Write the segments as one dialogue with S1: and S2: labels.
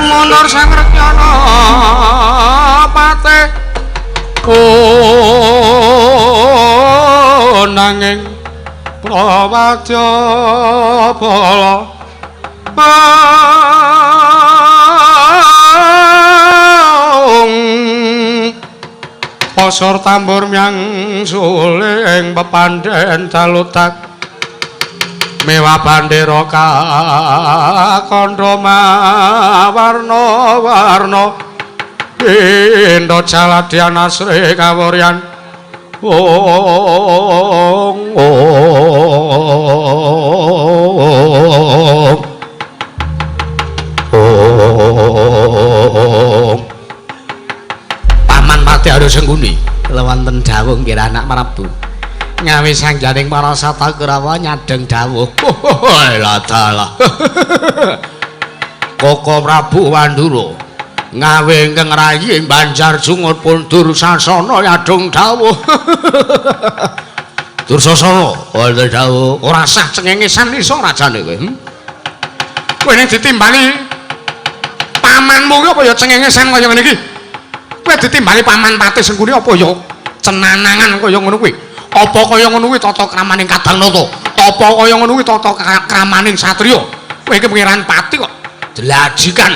S1: Mundur Sang Rekyana pate oh nanging prawadya bala pasor tambur myang suling pepandhen dalutak mewah bandera kakandha mawarna-warna indha jaladyan asri kawuryan ong ong ong. Paman Pati harus Sengkuni
S2: wonten dawuh nggih anak Prabu. Ngawi sangjaning para sata Kurawa nyadeng dawuh.
S1: Lah dalah. Koko Prabu Wandura ngawe ingkang rayi Banjar Jungut pun Dursasana nyadeng dawuh. Dursasana wonten dawuh. Ora sah cengengesan iso rajane kowe. Kowe nek ditimbali pamanmu ki apa ya cengengesan kaya ngene iki? Kowe ditimbali paman Patih Sengkuni apa ya cenanangan kaya ngono kuwi? Apa kaya ngono kuwi tata kramaning kadang nata? Apa kaya ngono kuwi tata kramaning satriya? Kowe iki pangeran Pati kok dlajikan.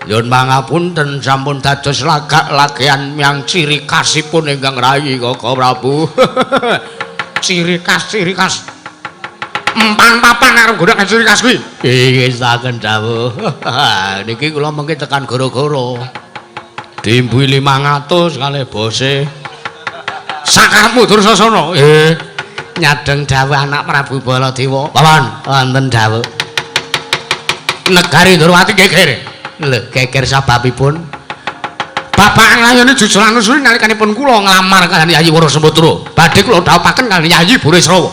S2: Nyuwun pangapunten sampun dados lagak-lagean yang ciri khasipun ingkang rayi Koko Prabu.
S1: Ciri khas, ciri khas. Empan papan arep golek ciri khas kuwi.
S2: Nggih saken dawuh. Niki kula mengke tekan goro-goro. Diimbuhi 500 kalih bose.
S1: Sakarepmu Dursasana.
S2: Nyadeng dawuh anak Prabu Baladewa.
S1: Paman,
S2: wonten dawuh.
S1: Negari Ndorowati geger.
S2: Lho, geger sababipun
S1: bapak nglayoni jujur anusuri nalikanipun kula nglamar kaliyan Yayi Wara Sembadra. Badhe kula dhawuhaken kaliyan Yayi Burisrawa.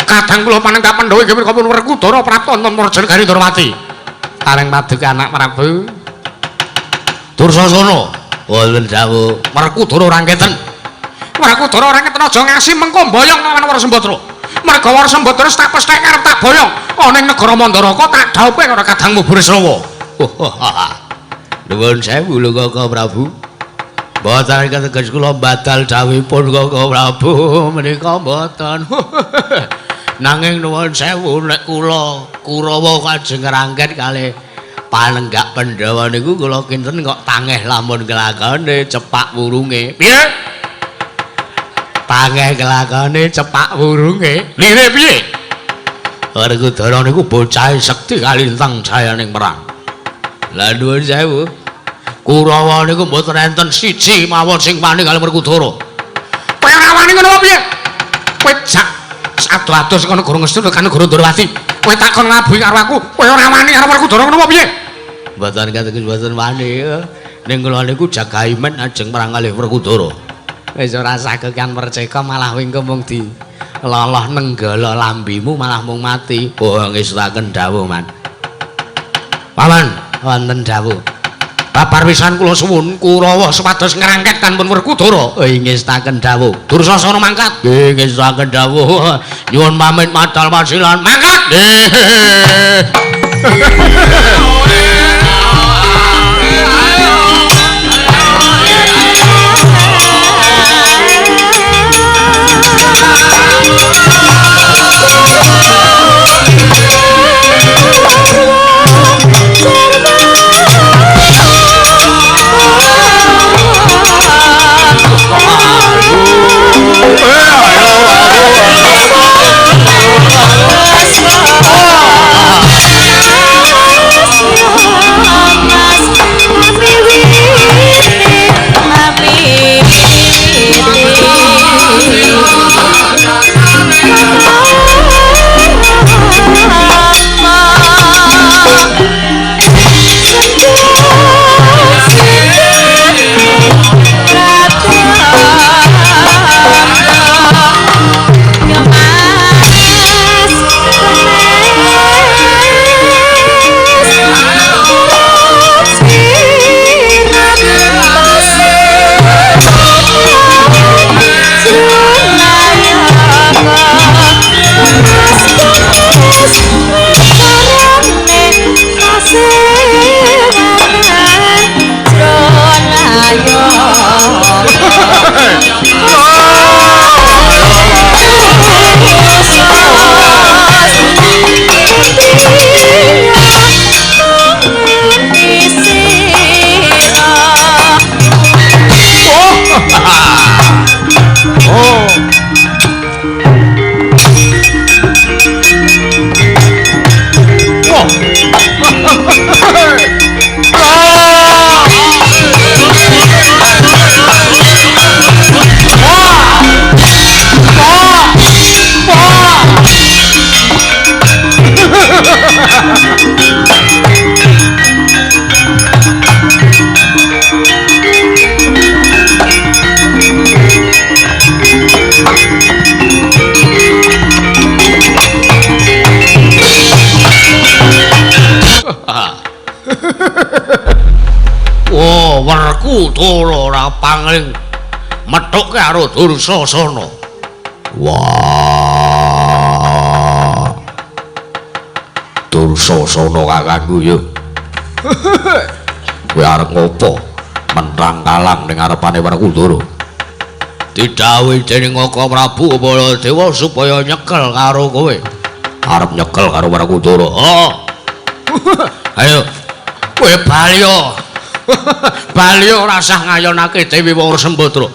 S1: Kadang kula panenggak Pandhawa inggih punika pun Werkudara prapta wonten Raja Negari Ndorowati.
S2: Tareng paduka anak Prabu
S1: Dursasana.
S2: Wonten dawuh.
S1: Werkudara rangketen. Werkudara rangketen aja ngasi mengko mboyong lawan Wara Sembadra. Merga Wara Sembadra tak pesthek arep tak boyong ana ing negara Mandaraka tak dhawuhe karo kadangmu Burisrawa.
S2: Nuwun sewu lho Koko Prabu. Mboten kateges kula badal dawuhipun Koko Prabu menika mboten. Nanging nuwun sewu nek kula Kurawa kajeng ngrangket kalih panenggak Pandhawa niku kula kinten kok tangeh lamun kelakone cepak wurunge.
S1: Piye?
S2: Tangeh kelakone cepak wurunge.
S1: Lire piye?
S2: Werkudara niku bocah sekti kalintang jayaning perang. Lah nuwun sewu. Kurawa niku mboten enten siji mawon sing wani kalih Werkudara.
S1: Kowe ora wani ngono apa piye? Kowe jak ado-ado saka negara Ngestu tekan negara Ndorowati. Kowe takon ngabuhi karo aku, kowe ora wani karo Werkudara ngono apa piye?
S2: Mboten kateges mboten wani. Ning kula niku jagaimen ajeng perang kalih Werkudara. Wis ora sagekan perceka malah wingko mung di loloh nenggala lambimu malah mung mati. Oh ngestakaken dawuh, Man.
S1: Paman,
S2: wonten dawuh.
S1: Babar pisan kula suwun Kurawa supados ngrangket kanpun Werkudara.
S2: Oh ngestakaken dawuh.
S1: Dursasana mangkat.
S2: Nggih ngestakaken dawuh. Nyuwun pamit madal pasilan.
S1: Mangkat. Nggih.
S2: Mula Werkudara ora pangling methuke karo Dursasana. Wah. Dursasana kakangku ya. Kowe arep ngopo? Mentrang kalang ning ngarepane Werkudara. Didhawuhi dening Kaka Prabu Baladewa supaya nyekel karo kowe. Arep nyekel karo Werkudara. Oh. Ayo. Kowe bali yo. Bali ora usah ngayonake Dewi Wara Sembadra.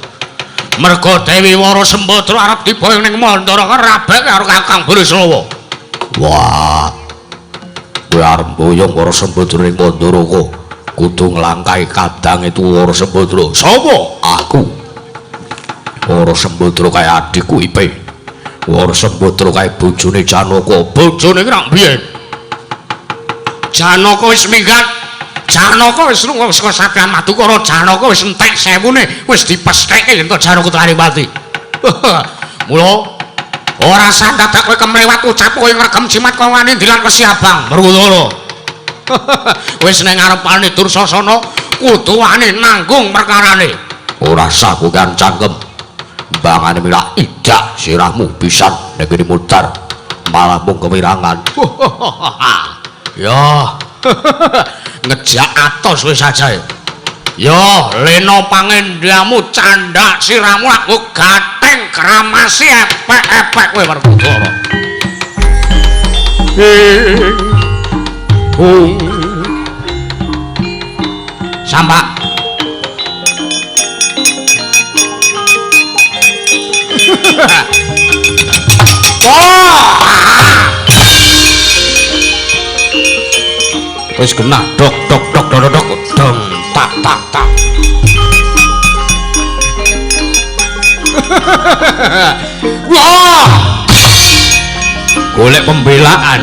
S2: Merga Dewi Wara Sembadra arep diboyong ning Mandara rabek karo Kakang Burisrawa. Wah. Kowe arep mboyong Wara Sembadra ning Mandaraka. Kudu nglangkahi kadange Wara Sembadra. Sapa? Aku. Wara Sembadra kae adikku Ipe. Wara Sembadra kae bojone Janaka. Bojone ki rak biyen. Janaka wis minggat. Janaka wis lunga saka Satyan Madukara. Janaka wis entek sewune, wis dipestheke yen to Janaka tekane pati. Mula ora sah dadak kowe kemlewat ucap kowe ngregem jimat kaya wani ndilat wesi abang Werkudara. Wis ning ngarepane Dursasana kudu wani nanggung perkarane. Ora sah kowe kan cangkem. Bangane milah idak sirahmu pisan nek kene mudhar malah mung kewirangan. Ya. Ngejak atos wis aja. Ya, lena pangendamu candhak sirahmu aku gatheng kramasi epek-epek kowe Werkudara. Sampak. Wah! Wis genah dok dok dok dok dok dong tak tak tak. Wah! Golek pembelaan.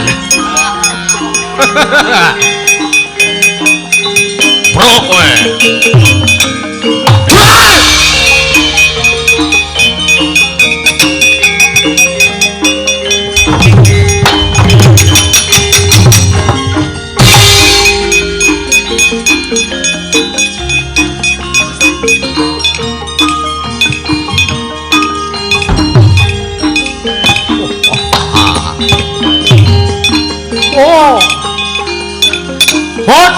S2: Pro kowe. Oh. Hot.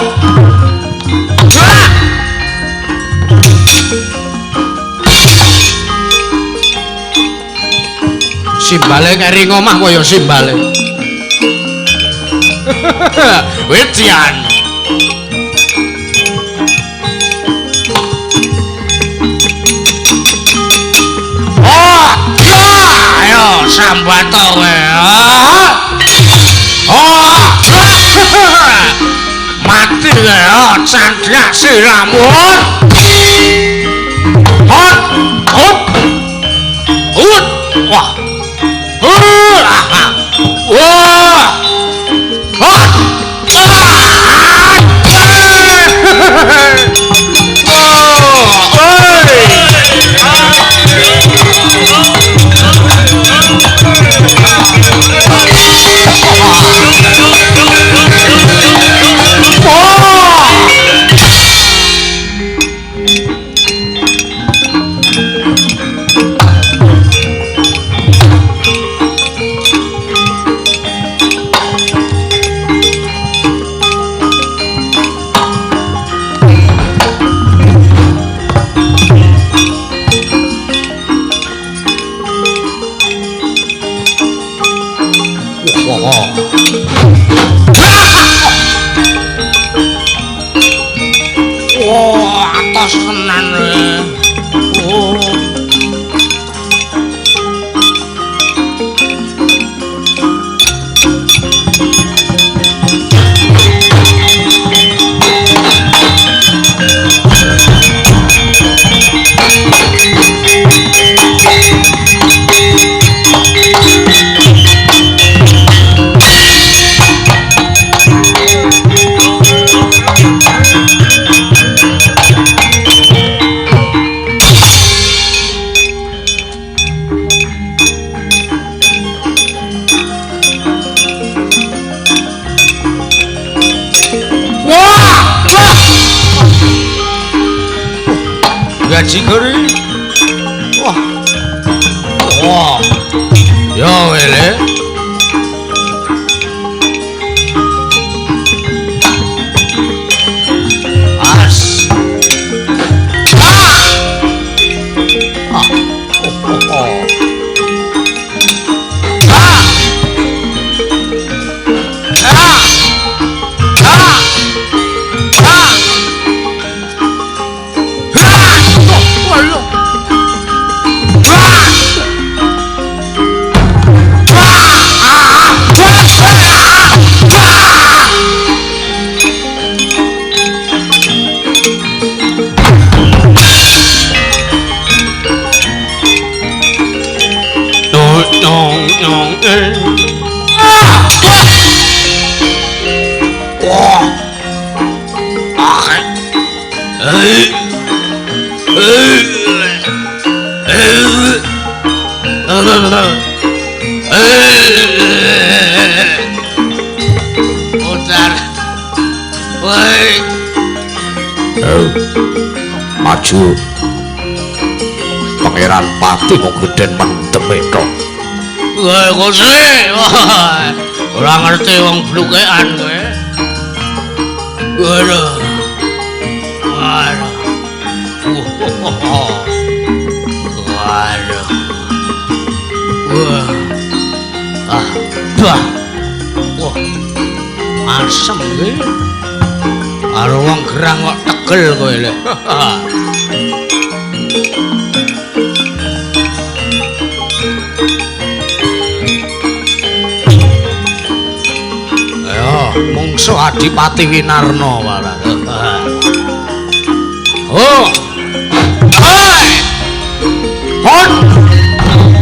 S2: Simbale keri ngomah kaya simbale. Wedian. Oh, ya, ayo sambat kowe. Oh, mati ya, candhak siramu. Hot, hot, hot, wah, wah, hot, wah, atos tenan. Oh. Bajigur iki. Wah. Wah. Ya wele. As. Ah. Ah. Oh, oh, oh. Ah. Ah. Ah. Ah.
S1: Maju Pangeran Pati kok gedhen mendeme tok.
S2: Wah, kose. Ora ngerti wong blukean kowe. Waduh. Waduh. Waduh. Wah. Ah, bah. Wah. Asem iki. Karo wong gerang kok tegel kowe lho. Ayo, mungsuh Adipati Winarna malah. Oh. Hoi.
S1: Hon.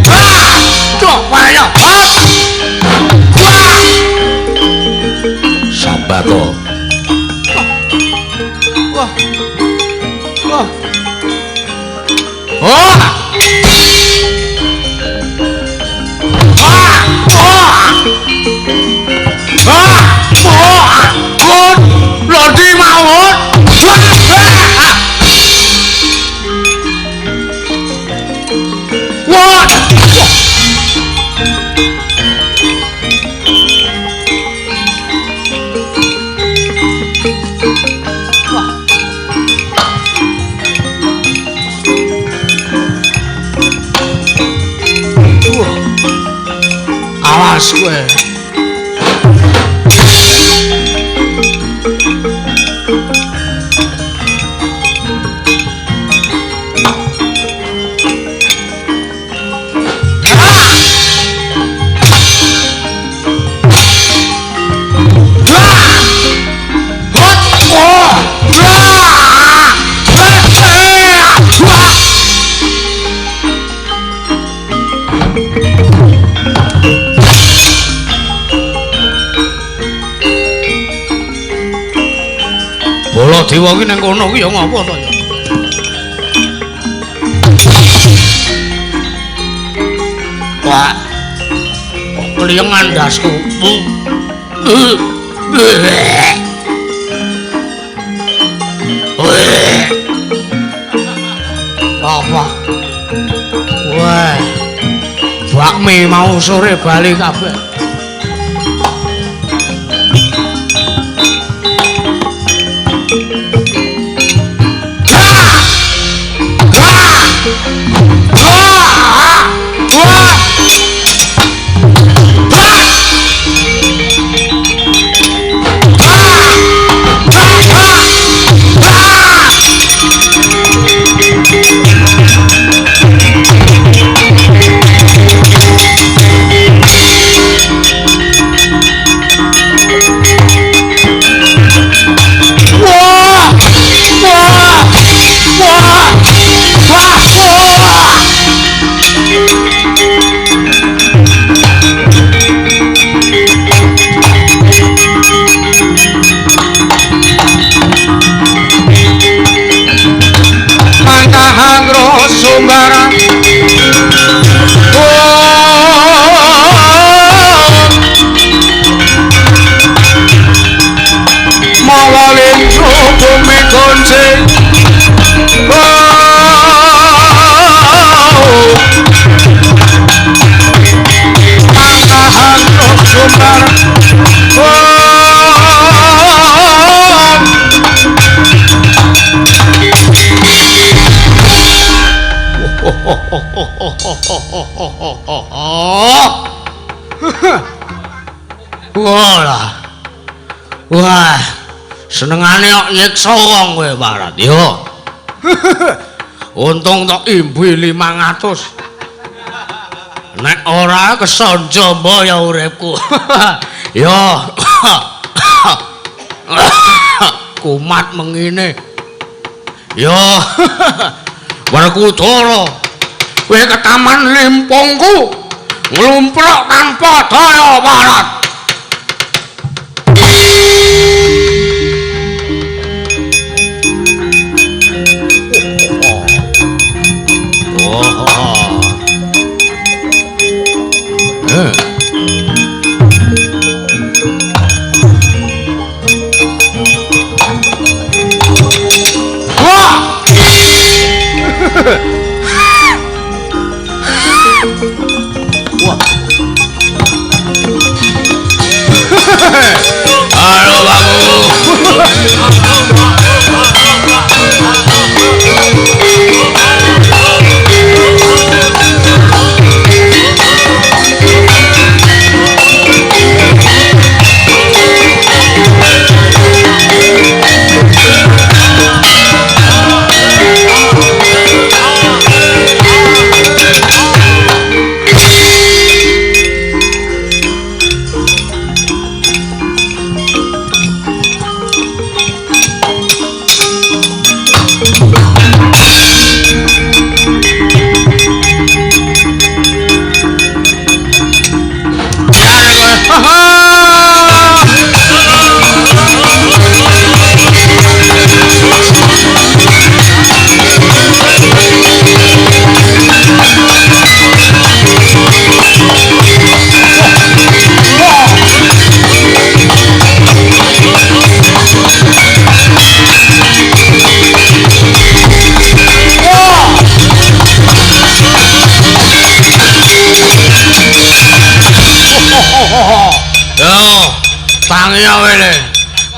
S1: Ah! Cok wayo. Wah. Sambato. Wah. Wah. Oh. Ah. Oh. Ah. Oh. Hon. Lodi mawon. Wah. Wah.
S2: Awas kowe. Baladewa ki nang kono ki ya ngapa to ya? Wah. Kok kliyengan ndasku. Apa? Wah. Bakmi mau sore bali kabeh. Wah. Wah. Senengane kok nyiksa wong kowe, Barat. Yo. Untung tok imbuhi 500. Nek ora kesonjombo ya uripku. Yo. Kumat mengine. Yo. Werkudara, kowe ketaman limpungku nglumpruk tanpa daya, Barat. Wah. Halo Babu.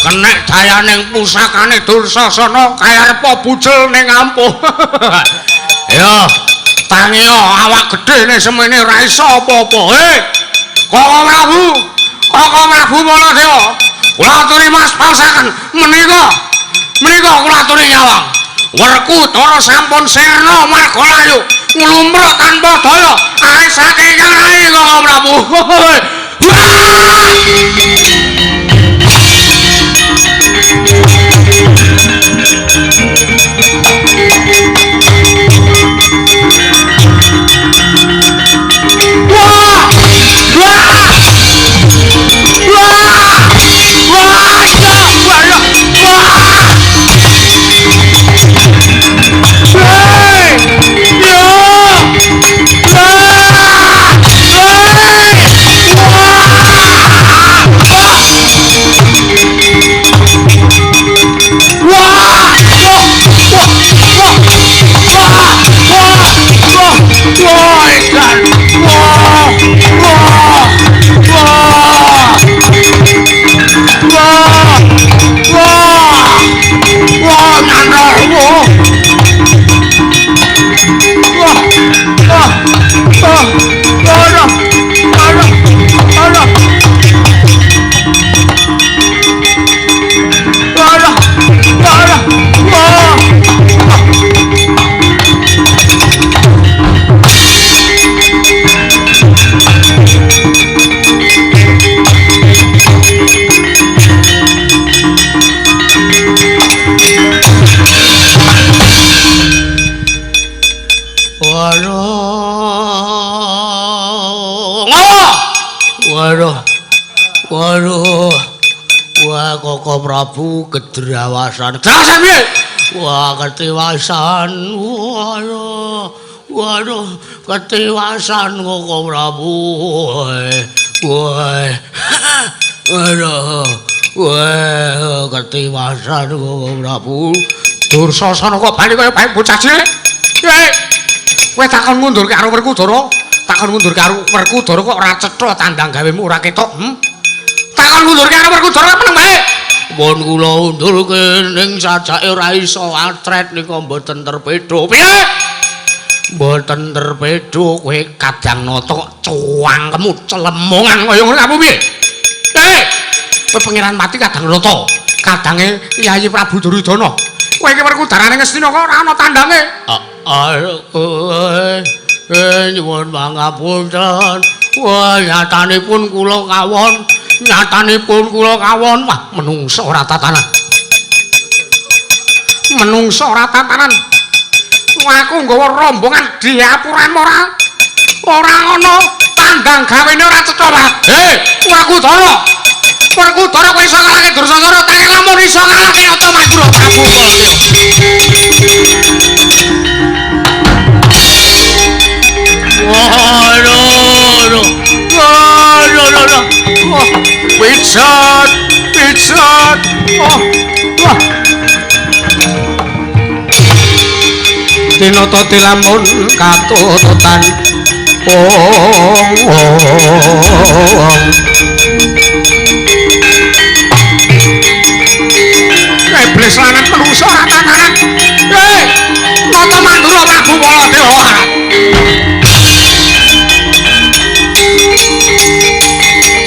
S2: Kenek dayaning pusakane Dursasana kaya bujel ning ampuh. Yo, tangiya awak gedene semene ora iso apa-apa. Hei, Koko Prabu, Koko Prabu Baladewa, kula aturi mas paosaken menika. Menika kula aturi nyawang. Werkudara sampun sirna marga layu, nglumpruk tanpa daya, arisake ingkang rai Koko Prabu. Wah! Wah! Wah! Wah! Wah! Wah! Hei! Yo! Wah! Hei! Wah! Wah! Wah! Wah! Wah! Wah! Wah! Wah! Ikan! Wah! Wah! Wah! Wah! Wah! Wah! Nyandar! Wah! Wah! Wah! Wah! Wah! Wah! Wah! Wah! Waduh. Waduh. Wah, Koko Prabu kedrawasan. Drawasan piye? Wah, ketiwasan. Waduh. Waduh, ketiwasan Koko Prabu. Wah. Waduh. Wah, ketiwasan Koko Prabu. Dursasana kok bali kaya bae bocah cilik. Hei. Kowe takon ngundurke karo Werkudara? Takon ngundurke karo Werkudara kok ora cetha tandang gawemu ora ketok, hm? Takon ngundurke karo Werkudara meneng bae. Pun kula undurke ning sajake ora iso atret nika mboten terpedho. Piye? Mboten terpedu kowe kadang nata cuwangkemmu celemongan
S1: kaya ngono apa piye? Kowe Pangeran Pati kadang nata, kadange Yayi Prabu Duryudana. Kowe iki Werkudarane Ngastina kok ora ana tandange.
S2: Nyuwun pangapunten. Wah, nyatanipun kula kawon, nyatanipun kula kawon.
S1: Wah, menungso ora tatanan. Menungso ora tatanan. Aku nggawa rombongan diapuran ora. Ora ana tandang gawene ora cetha, Pak. Werkudara. Werkudara kowe iso ngalahke Dursasana, tanging lamun iso ngalahke Nata Mandura Prabu Baladewa.
S2: Waduh. Waduh.
S1: Wah, pijet, pijet. Oh, wah. Tinata tilamun katututan. Oh. Iblis lanang menungso ora tatanan. Nata Mandura Prabu Baladewa.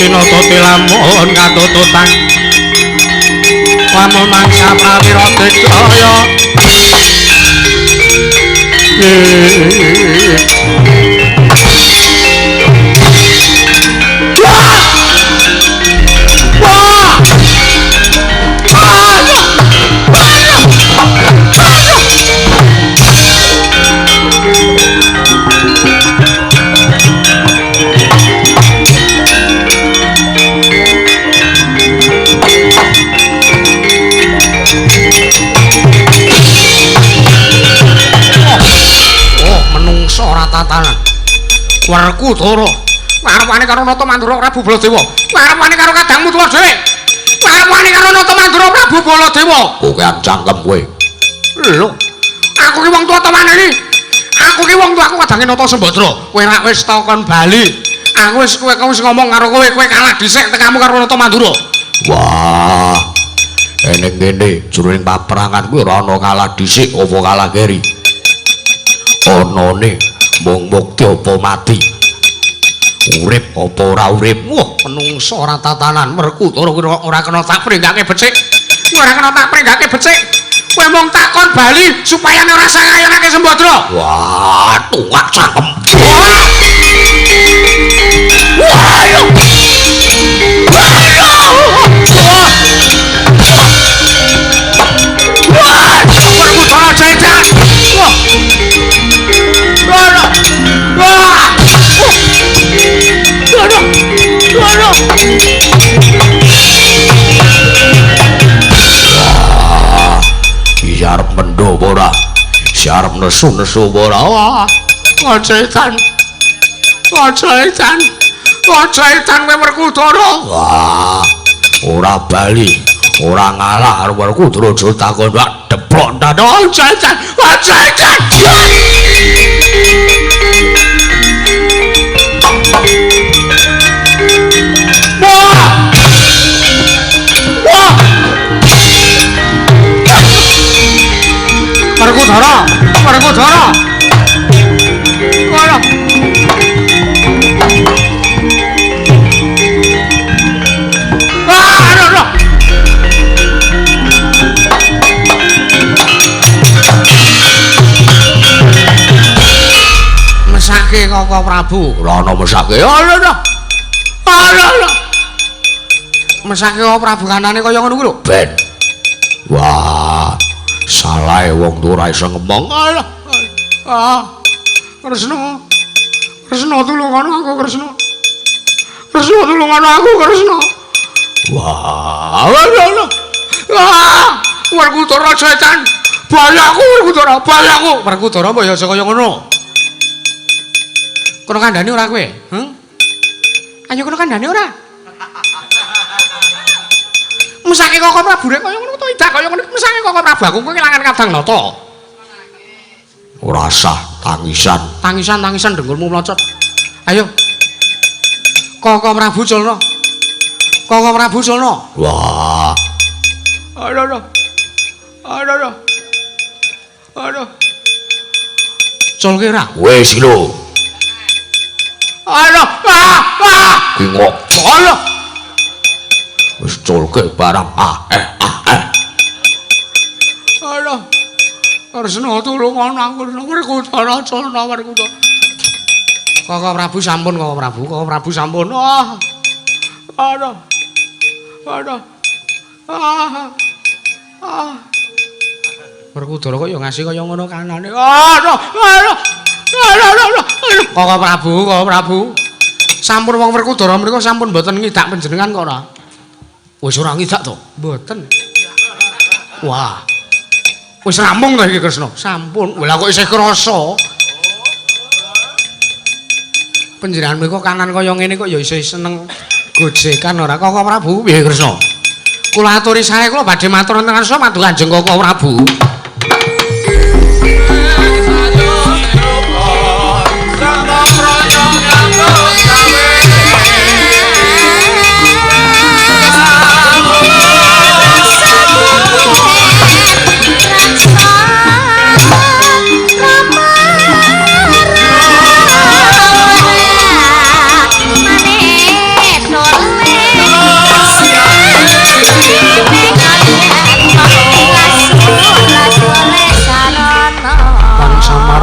S1: Tinata tilamun katututan. Lamun mangsa prawira tejaya. Wah! Wah! Oh, menungso ora tatanan. Werkudara arep-arep karo Nata Mandura Prabu Baladewa. Arep-arep karo kadangmu tuwa dhewe. Arep-arep karo Nata Mandura Prabu Baladewa.
S2: Kokean cangkem kowe.
S1: Lho, aku ki wong tuwa to maneni. Aku ki wong tuwa, aku kadange Nata Sembadra. Kowe rak wis takon bali. Aku wis kowe wis ngomong karo kowe, kowe kalah dhisik tekamu karo Nata Mandura.
S2: Wah. Eneng kene jroning paperangan kuwi ora ana kalah dhisik apa kalah keri. Anane mung mukti apa mati. Urip apa ora urip.
S1: Wah, menungso ora tatanan. Werkudara kuwi ora kena tak pringgake becik. Ora kena tak pringgake becik. Kowe mung takon bali supaya ora sangayonake Sembadra.
S2: Wah, tuwak cangkem.
S1: Wah! Wah! Wah! Werkudara jajak. Wah! Wah! Wah! Waduh!
S2: Wah, iki arep mendho apa ora? Si arep nesu-nesu apa ora?
S1: Wah, aja edan. Aja edan. Aja edan kowe Werkudara.
S2: Wah, ora bali, ora ngalah karo Werkudara aja takon wak deplok ndak.
S1: Aja edan. Aja edan. Wah! Wah! Werkudara, Werkudara. Wah! Wah, aduh. Mesake Koko Prabu.
S2: Ora ana mesake.
S1: Aduh. Aduh. Mesake Koko Prabu kanane kaya ngono kuwi lho.
S2: Ben. Wah, salahe wong tuwa ora iso ngomong.
S1: Alah. Ah. Kresna. Kresna tulungono aku Kresna. Kresna tulungono aku Kresna.
S2: Wah,
S1: alah. Ah, Werkudara setan. Balaku Werkudara, balaku. Werkudara mbok ya aja kaya ngono. Kono kandhane ora kowe? Ayo kono kandhane ora? Mesake Koko Prabu rek kaya ngono to idak kaya ngono mesake Koko Prabu aku kowe kelangan kadang nata.
S2: Ora sah tangisan.
S1: Tangisan-tangisan dengkulmu mlocot. Ayo. Koko Prabu culna. Koko Prabu culna.
S2: Wah.
S1: Aduh. Aduh. Aduh. Aduh. Culke ora?
S2: Wis iki lho.
S1: Aduh, ah, ah.
S2: Ki ngopo
S1: lho?
S2: Wis culke barang ah eh ah eh.
S1: Aduh. Kresna tulung ana aku Werkudara culna Werkudara. Kaka Prabu sampun, Kaka Prabu, Kaka Prabu sampun. Ah. Aduh. Aduh. Ah. Ah. Werkudara kok ya ngasih kaya ngono kanane. Aduh, aduh. Aduh, aduh, aduh. Kaka Prabu, Kaka Prabu. Sampun wong Werkudara mriku sampun mboten ngidak panjenengan kok ora?
S2: Wis ora ngidak to?
S1: Mboten. Wah. Wis rampung to iki Kresna? Sampun. Lah kok isih krasa? Panjenengan mriku kanan kaya ngene kok ya isih seneng gojekan ora Kaka Prabu?
S2: Piye Kresna?
S1: Kula aturi sae kula badhe matur wonten ngarsa madhu Kanjeng Kaka Prabu.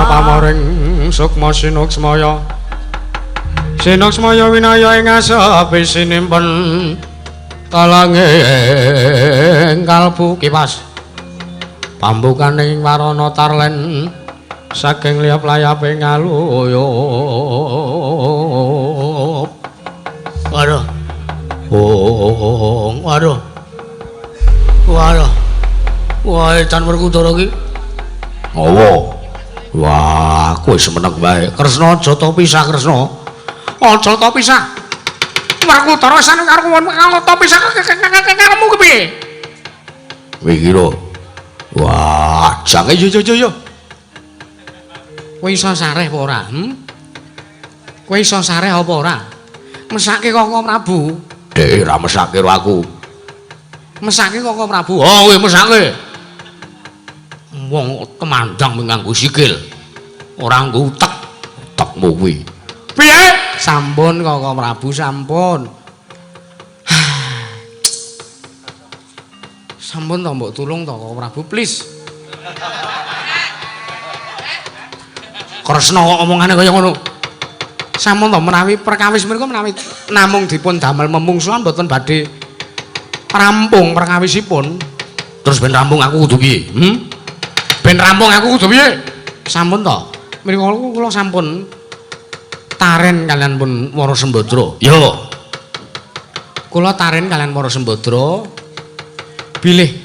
S1: Pamoring sukma sinuksmaya sinuksmaya winaya ing asepi sinimpen talanging kalbu kipas pambukaning warana tarlen saking liyap layape ngaluyup.
S2: Waduh. Oh, waduh. Waduh. Wah, edan Werkudara iki. Ngowo. Wah, aku wis meneng wae.
S1: Kresna aja to pisah, Kresna. Aja to pisah. Werkudara san karo to pisah karepmu kepiye?
S2: Kowe iki lho. Wah, jange yo yo yo.
S1: Kowe iso sareh apa ora? Kowe iso sareh apa ora? Mesake Kaka Prabu.
S2: Dhek ora mesake karo aku.
S1: Mesake Kaka Prabu.
S2: Oh, kowe mesake. Wong temandang nganggo sikil. Ora nganggo utek, utekmu kuwi.
S1: Piye? Sampun Kaka Prabu, sampun. Sampun to mbok tulung to Kaka Prabu, please.
S2: Kresna kok omongane kaya ngono.
S1: Sampun to menawi perkawis menika menawi namung dipun damel memungsuhan mboten badhe rampung perkawisipun.
S2: Terus ben rampung aku kudu piye?
S1: Ben rampung aku kudu piye? Sampun to. Menika kula sampun taren kalian pun Wara Sembadra.
S2: Yo.
S1: Kula taren kalian Wara Sembadra bilih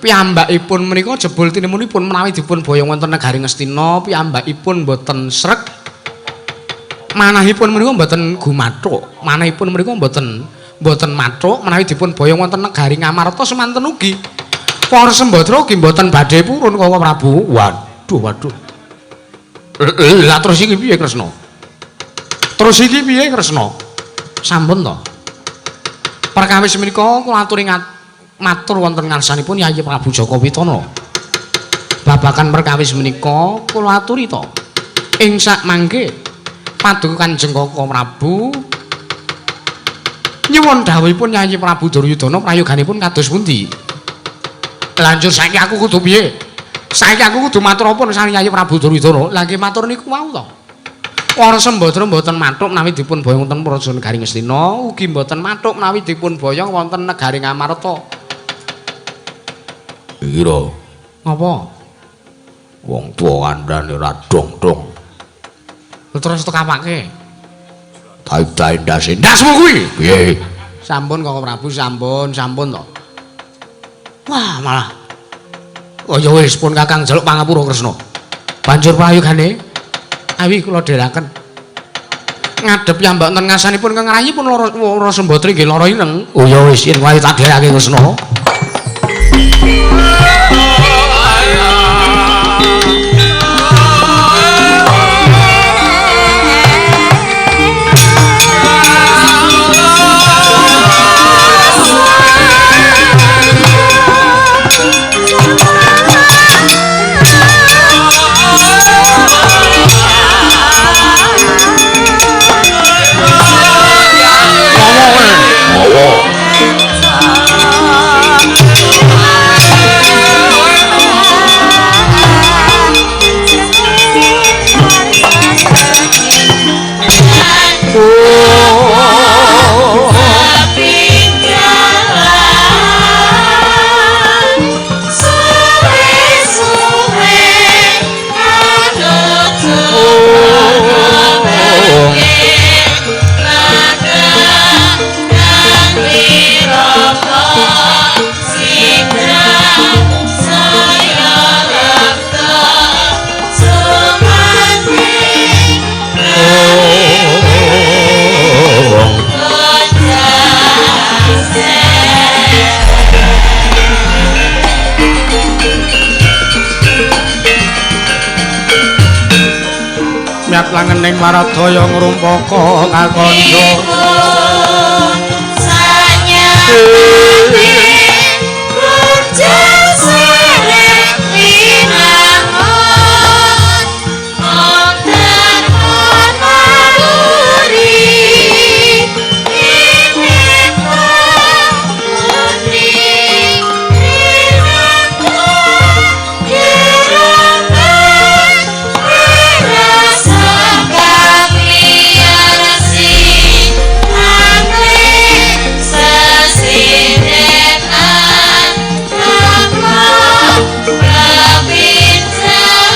S1: piyambakipun menika jebul tinemunipun menawi dipun boyong wonten negari Ngastina, piyambakipun mboten sreg. Manahipun menika mboten gumathuk, manahipun menika mboten mathuk menawi dipun boyong wonten negari Ngamarta semanten ugi. Para Sembadra ugi mboten badhe purun Kaka Prabu.
S2: Waduh, waduh. Lah terus iki piye Kresna?
S1: Terus iki piye Kresna? Sampun to. Perkawis menika kula aturi matur wonten ngarsanipun Yayi Prabu Jaka Witana. Babakan perkawis menika kula aturi to. Ing sak mangke paduka Kanjeng Kaka Prabu nyuwun dawuhipun Yayi Prabu Duryudana prayoganipun kados pundi?
S2: Lanjut saiki aku kudu piye?
S1: Saiki aku kudu matur apa nang Yayi Prabu Duryudana? Lah nggih matur niku wau to. Para Sembadra mboten mathuk menawi dipun boyong wonten Praja Negari Ngastina, ugi mboten mathuk menawi dipun boyong wonten negari Ngamarta.
S2: Iki lho.
S1: Ngapa?
S2: Wong tuwa kandhane ora dong-dong.
S1: Terus tekapake.
S2: Taib-taib ndase.
S1: Ndasmu kuwi.
S2: Piye?
S1: Sampun Kaka Prabu, sampun, sampun to.
S2: Wah, malah. Oh ya wis pun Kakang njaluk pangapura Kresna.
S1: Banjur prayogane awi kula dherekaken. Ngadhep piyambak wonten ngasanipun Kang Rayipun lara Sembadra nggih lara ireng.
S2: Oh ya wis yen wae tak dherekake Kresna.
S3: Oh,
S1: Sineblat langening waradaya ngrumpaka kakandha.
S3: Sanyatane kurjang sirih winangun wonten panaluri mineka putri rinangku dirambat rasa kang liyar sing angling sesindenan tanpa pepincelan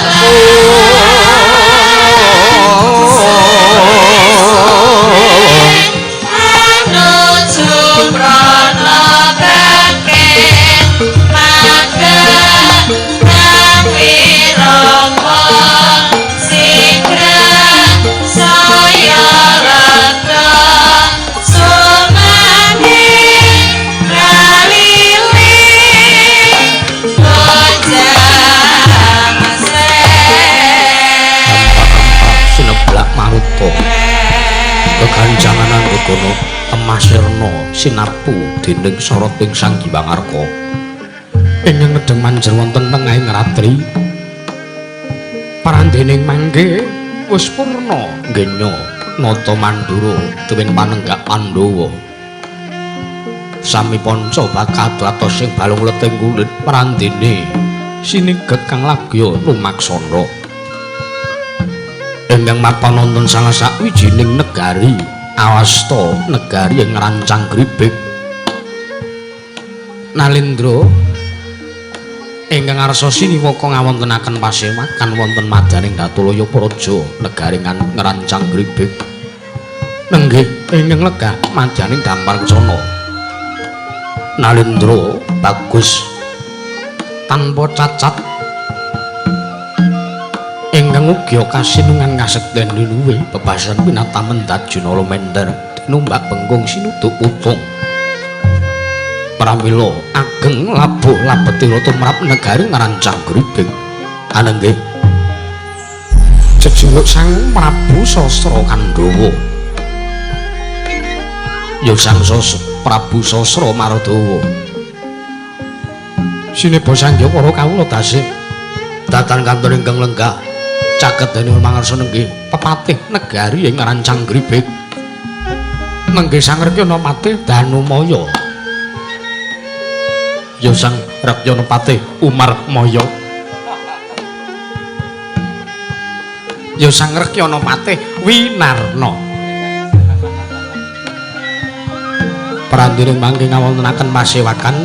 S3: anuju prana keken magetan wirama sigra saya lega sumanding raliling gonjang
S1: Sineblak maruta keganjangan anggegana temasirna sinarpu dening soroting Sang Hyang Arka ingkang nedheng manjer wonten tengahing ratri parandening mangke wis purna ngenya nata mandura tuwin panenggak Pandhawa sami panca bakal atos sing balung leting kulit parandene sinigek kang lagya lumaksana ingkang mapan wonten salah sawijining negari awasta negari ing Rancang Gribik. Nalendra ingkang arsa siniwaka ngawontenaken pasewakan wonten madaning Datulaya Praja negari Ngrancang Gribik. Nenggih ingkang legah madaning Dampar Kencana. Nalendra bagus tanpa cacat ingkang ugi kasinungan kasekten luwih bebasan winata mendhat junala mender tinumbak bengkung sinuduk putung. Pramila ageng labuh labetira tumrap negari Ngrancang Gribik. Anenggih jejuluk Sang Prabu Sasra Kandhawa. Ya Sang Prabu Sasra Mardawa. Sineba sangya para kawula dasih datan kantor ingkang lenggah caket dening mangarsa nenggih pepatih negari ing Ngrancang Gribik. Nenggih Sang Rekyana Patih Danumaya. Ya Sang Rekyana Patih Umar Maya. Ya Sang Rekyana Patih Winarna. Parandiring mangke ngawontenaken pasewakan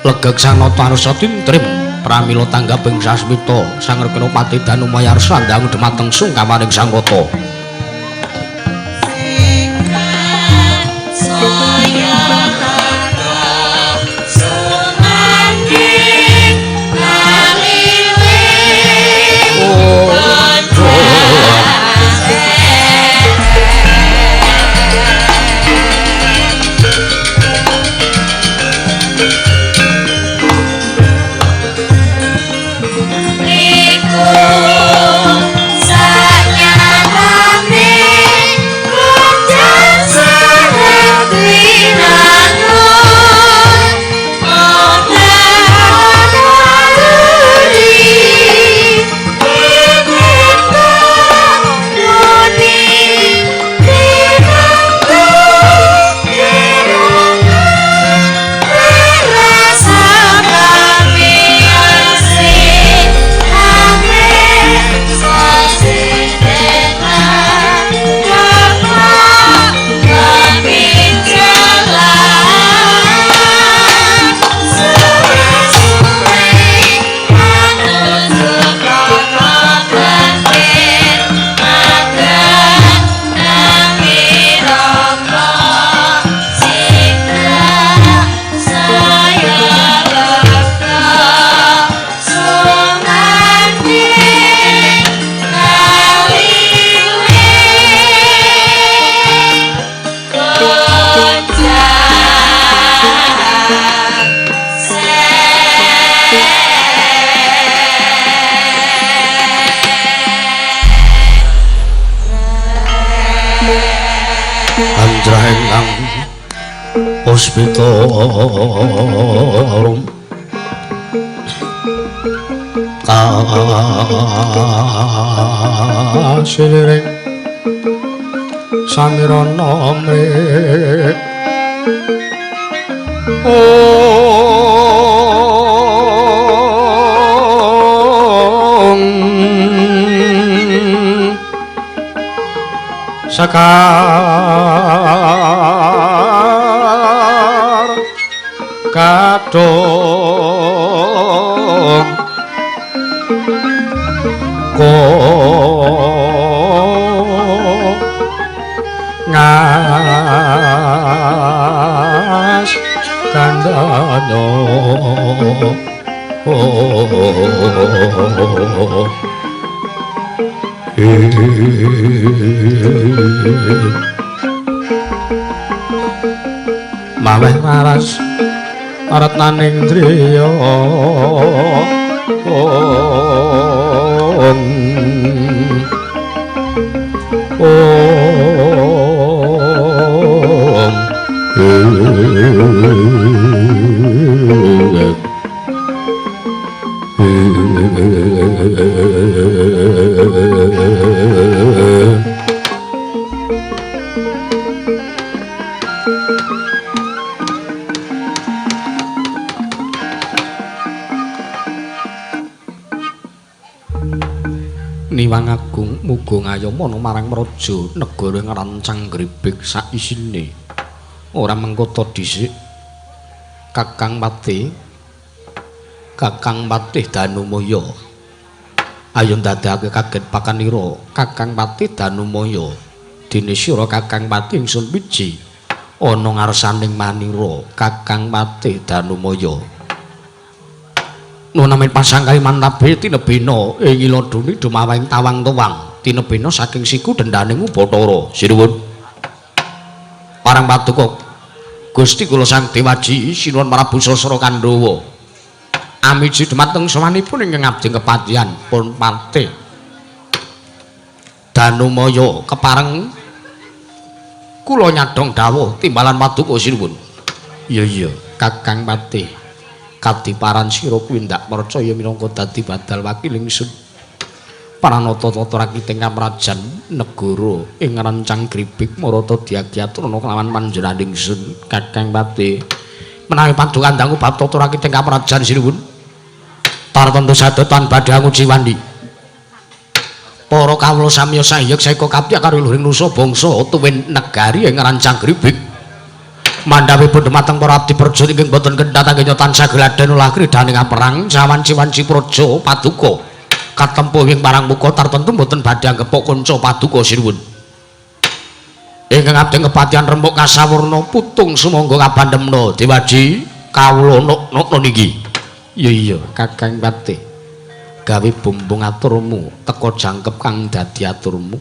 S1: legeg sanata arsa tintrim pramila tanggaping sasmita Sang Rekyana Patih Danumaya arsa ndang dhumateng sungkamaning Sang Rata.
S3: Saya lega sumanding raliling gonjang. Iku sanyatane
S2: Mantra ingkang puspita arum
S1: kasiliring samirana mrik sekar kadung ko ngas kandhana maweh waras aratnaning driya om om Niwang Agung muga ngayomana marang praja negara ngrancang gribik saisine. Ora mengkota dhisik. Kakang Patih, Kakang Patih Danumaya. Ayo ndadekake kaget pakanira Kakang Patih Danumaya. Dene sira Kakang Patih ingsun piji ana ngarsaning manira Kakang Patih Danumaya. Nunamin pasangkai mantabe tinebena ing iladuni dumawahing tawang-tawang tinebena saking siku dendaning Bathara. Sinuwun parang paduka Gusti kula Sang Dewaji sinuwun Prabu Sasra Kandhawa amiji dumateng sawanipun ingkang abdi kepatihan pun Patih Danumaya kepareng kula nyadhong dawuh timbalan paduka sinuwun. Iya iya Kakang Patih kadiparan sira kuwi ndak percaya minangka dadi badal wakil ingsun. Pranata tata rakiting kamrajan negara ing rancang gribik marata diagiaturna kelawan panjenengan ingsun Kakang Patih. Menawi paduka dangu bab tata rakiting kamrajan sinuwun tartemtu sadotan badhe anguji wandi. Para kawula samiya sahiyek saeka kapyak karo luhuring nusa bangsa tuwin negari ing rancang gribik. Mandhapipun dumateng para abdi praja ingkang boten kendhat anggenya tansah gladhen ulah kridaning perang sawanci-wanci praja paduka katempuh ing parang muka tartemtu boten badhe anggepok kanca paduka sinuwun. Ingkang abdi kepatihan rembug kasawurna putung sumangga kabandemna Dewaji kawula nok-nokna niki. Iya iya Kakang Patih gawe bumbung aturmu teka jangkep kang dadi aturmu.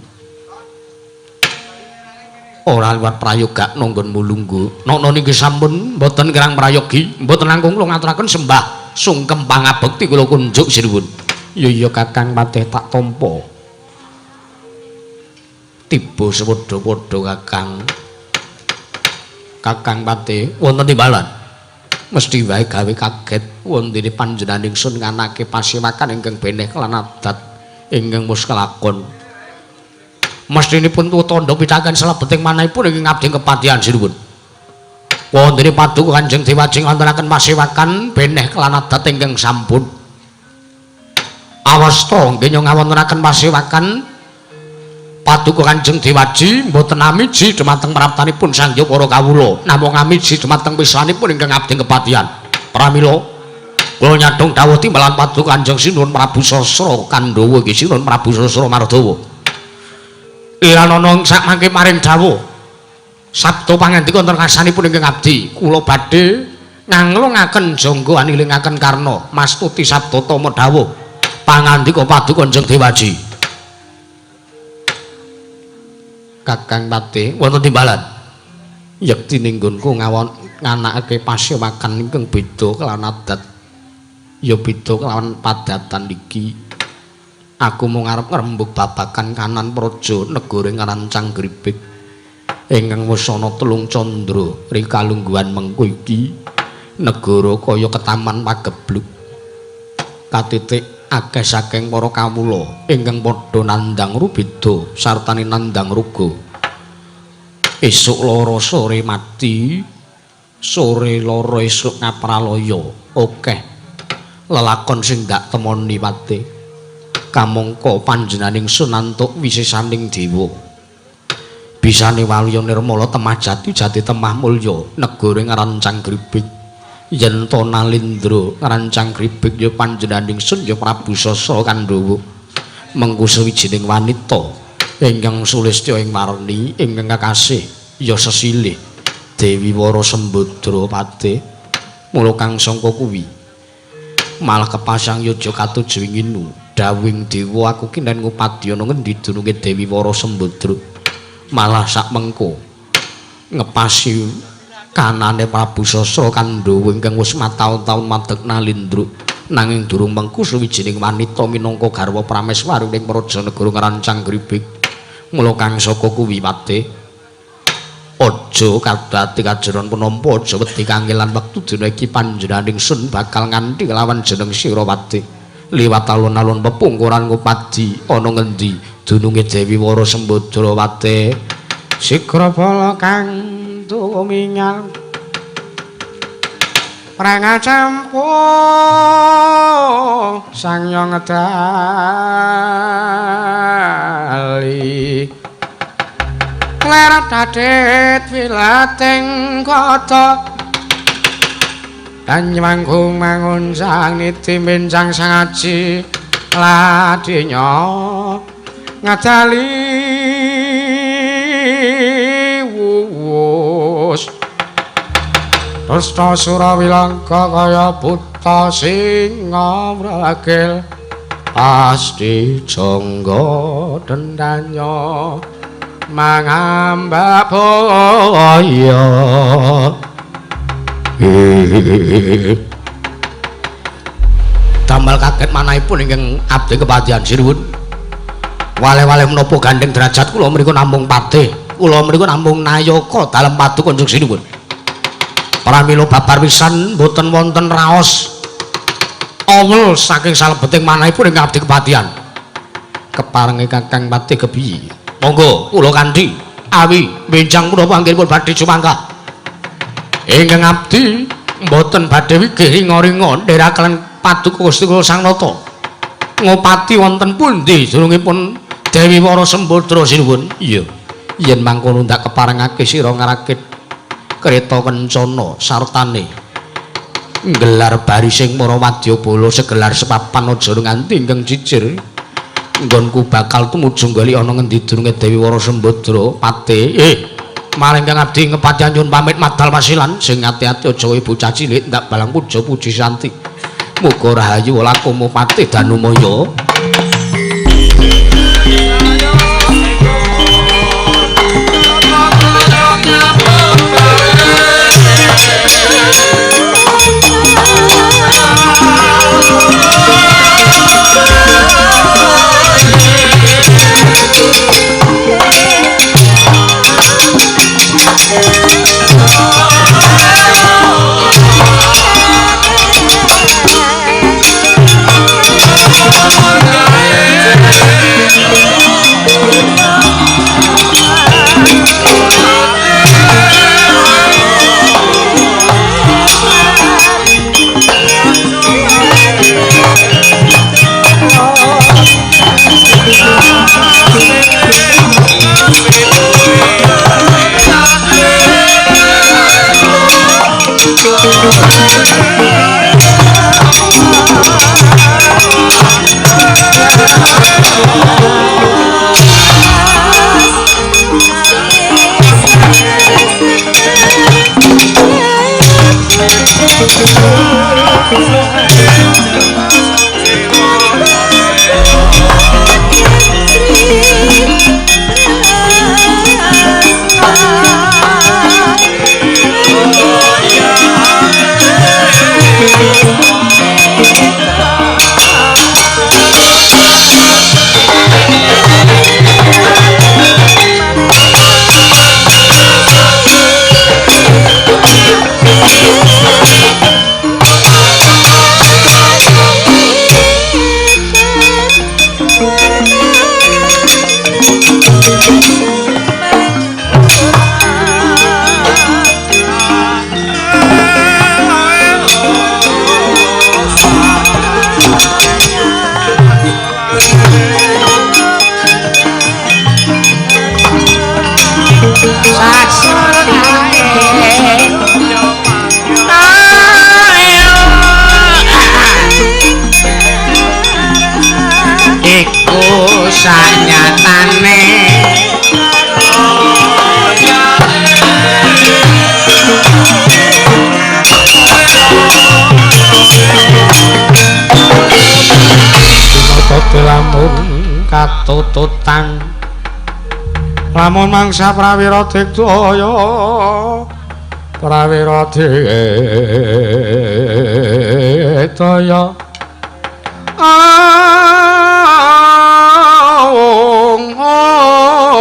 S1: Ora liwat prayoga nanggonmu lungguh. Nokno niki sampun mboten kirang prayogi, mboten langkung kula ngaturaken sembah sungkem pangabekti kula kunjuk sinuwun. Iya iya Kakang Patih tak tampa. Tiba sepadha-padha Kakang. Kakang Patih wonten timbalan. Mesti wae gawe kaget wontene panjenengan ingsun nganake pasewakan ingkang beneh kelan adat ingkang wis kelakon. Mestinipun tandha pitaken salebeting manahipun ingkang abdi kepatihan sinuwun. Wontene paduka Kanjeng Dewaji ngwontenaken pasewakan beneh kelan adat ingkang sampun. Awasta nggih ngawontenaken pasewakan paduka Kanjeng Dewaji mboten amiji dumateng praptanipun Sang Hyang para kawula, namung amiji dumateng pisanipun ingkang abdi kepatihan. Pramila kula nyadhong dawuh timbalan paduka Kanjeng Sinuwun Prabu Sasra Kandhawa iki Sinuwun Prabu Sasra Mardawa. Lan ana sak mangke maring dawuh sabda pangandika wonten ngarsanipun ingkang abdi kula badhe nganglungaken jangga anilingaken karna mastuti sabda tama dawuh pangandika paduka Kanjeng Dewaji. Kakang Patih wonten timbalan yekti ning nggonku nganakake pasewakan ingkang beda kelawan adat ya beda kelawan padatan iki. Aku mung arep ngrembug babagan kanan praja negara ngrancang gribik. Ingkang wis ana telung candra rikalungguhan mengko iki negara kaya ketaman pagebluk. Katitik akeh saking para kawula ingkang padha nandhang rubeda sartane nandhang ruga. Esuk loro sore mati, sore loro esuk ngapralaya akeh lelakon sing ndak temoni pate. Kamangka panjenenganing sun antuk wisesaning dewa. Bisane waluya nirmala temah jati jati temah mulya negara ngrancang gribik. Yen to Nalindra ngrancang gribik ya panjenenganing sun ya Prabu Sasra Kandhawa. Mengku sawijining wanita ingkang sulistya ing warni ingkang kakasih ya sesilih Dewi Wara Sembadra pate. Mula kang sangka kuwi malah kepasang yojo katuju inginu dawing dewa aku kinen ngupadi ana ngendi dununge Dewi Wara Sembadra. Malah sak mengko ngepasi kanane Prabu Sasra Kandhawa ingkang wis mataun-taun madeg Nalindra nanging durung mengku suwijining wanita minangka garwa prameswari ing praja negara ngrancang gribik. Mula kang saka kuwi pate aja kadati kajeron penampa aja wedi kangelan wektu dina iki panjenenganing sun bakal nganti kelawan jeneng sira pate. Liwat alun-alun pepungkuran ngupadi ana ngendi dununge Dewi Wara Sembadra pate. Sigra bala kang tumingal prangacampu sang yang ngedali klerat dadit wilating kota Banyuwanggung mangun sang niti minjang sang aji ladinya ngadali wuwus dusta surawilangka kaya buta singa mragil pasti jangga dendanya mangambak boyo. Damel kaget manahipun ingkang abdi kepatihan sinuwun. Wale-wale menapa gandeng derajat kula mriku namung patih, kula mriku namung nayaka dalem paduka Kanjeng Sinuwun. Pramila babar pisan mboten wonten raos awel saking salebeting manahipun ingkang abdi kepatihan. Keparenge Kakang Patih kepiye? Monggo kula kanthi awi benjang menapa anggenipun badhe sumangga. Ingkang abdi mboten badhe wigih ringa-ringa ndherekaken paduka Gusti kula Sang Nata. Ngopati wonten pundi durungipun Dewi Wara Sembadra sinuwun? Iya. Yen mangkono ndak keparengake sira ngrakit kereta kencana sartane nggelar barising para wadyabala segelar sepapan aja nganti ingkang cicir. Nggonku bakal tumuju golek ana ngendi durunge Dewi Wara Sembadra pate. Maring kang abdi ngepatihan nyuwun pamit madal wasilan sing ati-ati aja kaya bocah cilik ndak balang puja puji santi. Muga rahayu lakumu patih danumaya.
S3: Oh,
S1: Iku sanyatane. Lamun katututan lamun mangsa prawira digdaya prawira digdaya aung aung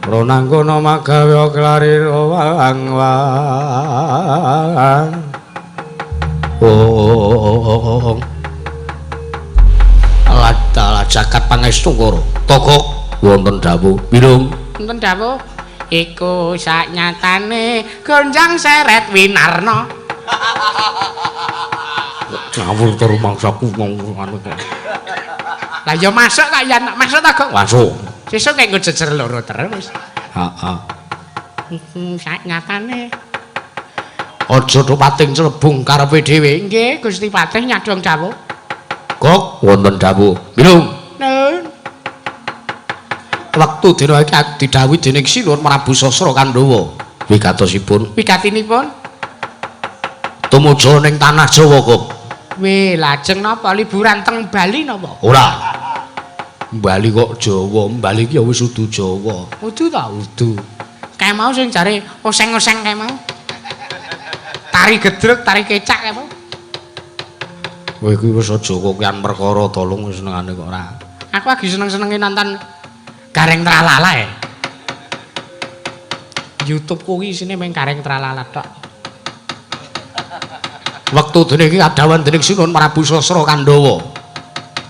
S1: ronangkono magawe klari wang wang ong ladala jagat pangestu karo togok wonten dawuh bilung wonten dawuh iku saknyatane gonjang seret winarna. Ngawur to rumangsaku ngomong kok. Lah ya masuk kok ya masuk ta kok? Masuk. Sesuk kek nggo jejer loro terus. Heeh. Saknyatane aja do pating celebung karepe dhewe. Nggih, Gusti Patih nyadong dawuh. Kok wonten dawuh. Bilung. Nun. Wektu dina iki didhawuhi dening Sinuwun Prabu Sasra Kandhawa. Wigatosipun. Wigatinipun tumuju ning tanah Jawa kok. Weh, lajeng napa liburan teng Bali napa? Ora. Bali kok Jawa, Bali iki ya wis udu Jawa. Udu ta? Udu. Kae mau sing jare oseng-oseng kae mau. Tari gedruk, tari kecak kae mau. Kowe iki wis aja kokean perkara tolong wis senengane kok ora. Aku lagi seneng-senenge nonton Gareng Tralala ya. YouTube kuwi isine mung Gareng Tralala tok. Wektu dene iki kadawan dening Sinuwun Prabu Sasra Kandhawa.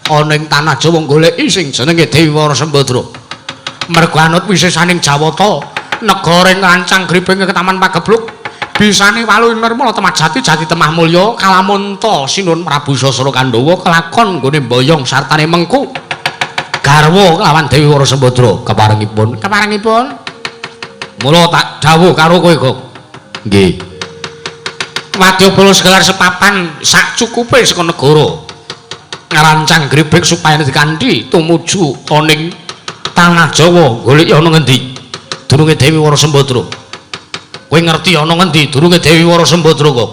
S1: Ana ing tanah Jawa goleki sing jenenge Dewi Wara Sembadra. Mergo anut wisesaning Jawata, negara ing rancang gribeng Taman Pagebluk bisane walu nirmala temah jati jati temah mulya kalamunta Sinuwun Prabu Sasra Kandhawa kelakon nggone mboyong sartane mengku garwa kelawan Dewi Wara Sembadra keparengipun keparengipun mula tak dawuh karo kowe kok. Nggih. Wadyabala segelar sepapan sak cukupe saka negara ngrancang gribek supaya dikanthi tumuju ana ing tanah Jawa goleki ana ngendi durunge Dewi Wara Sembadra. Kowe ngerti ana ngendi durunge Dewi Wara Sembadra kok?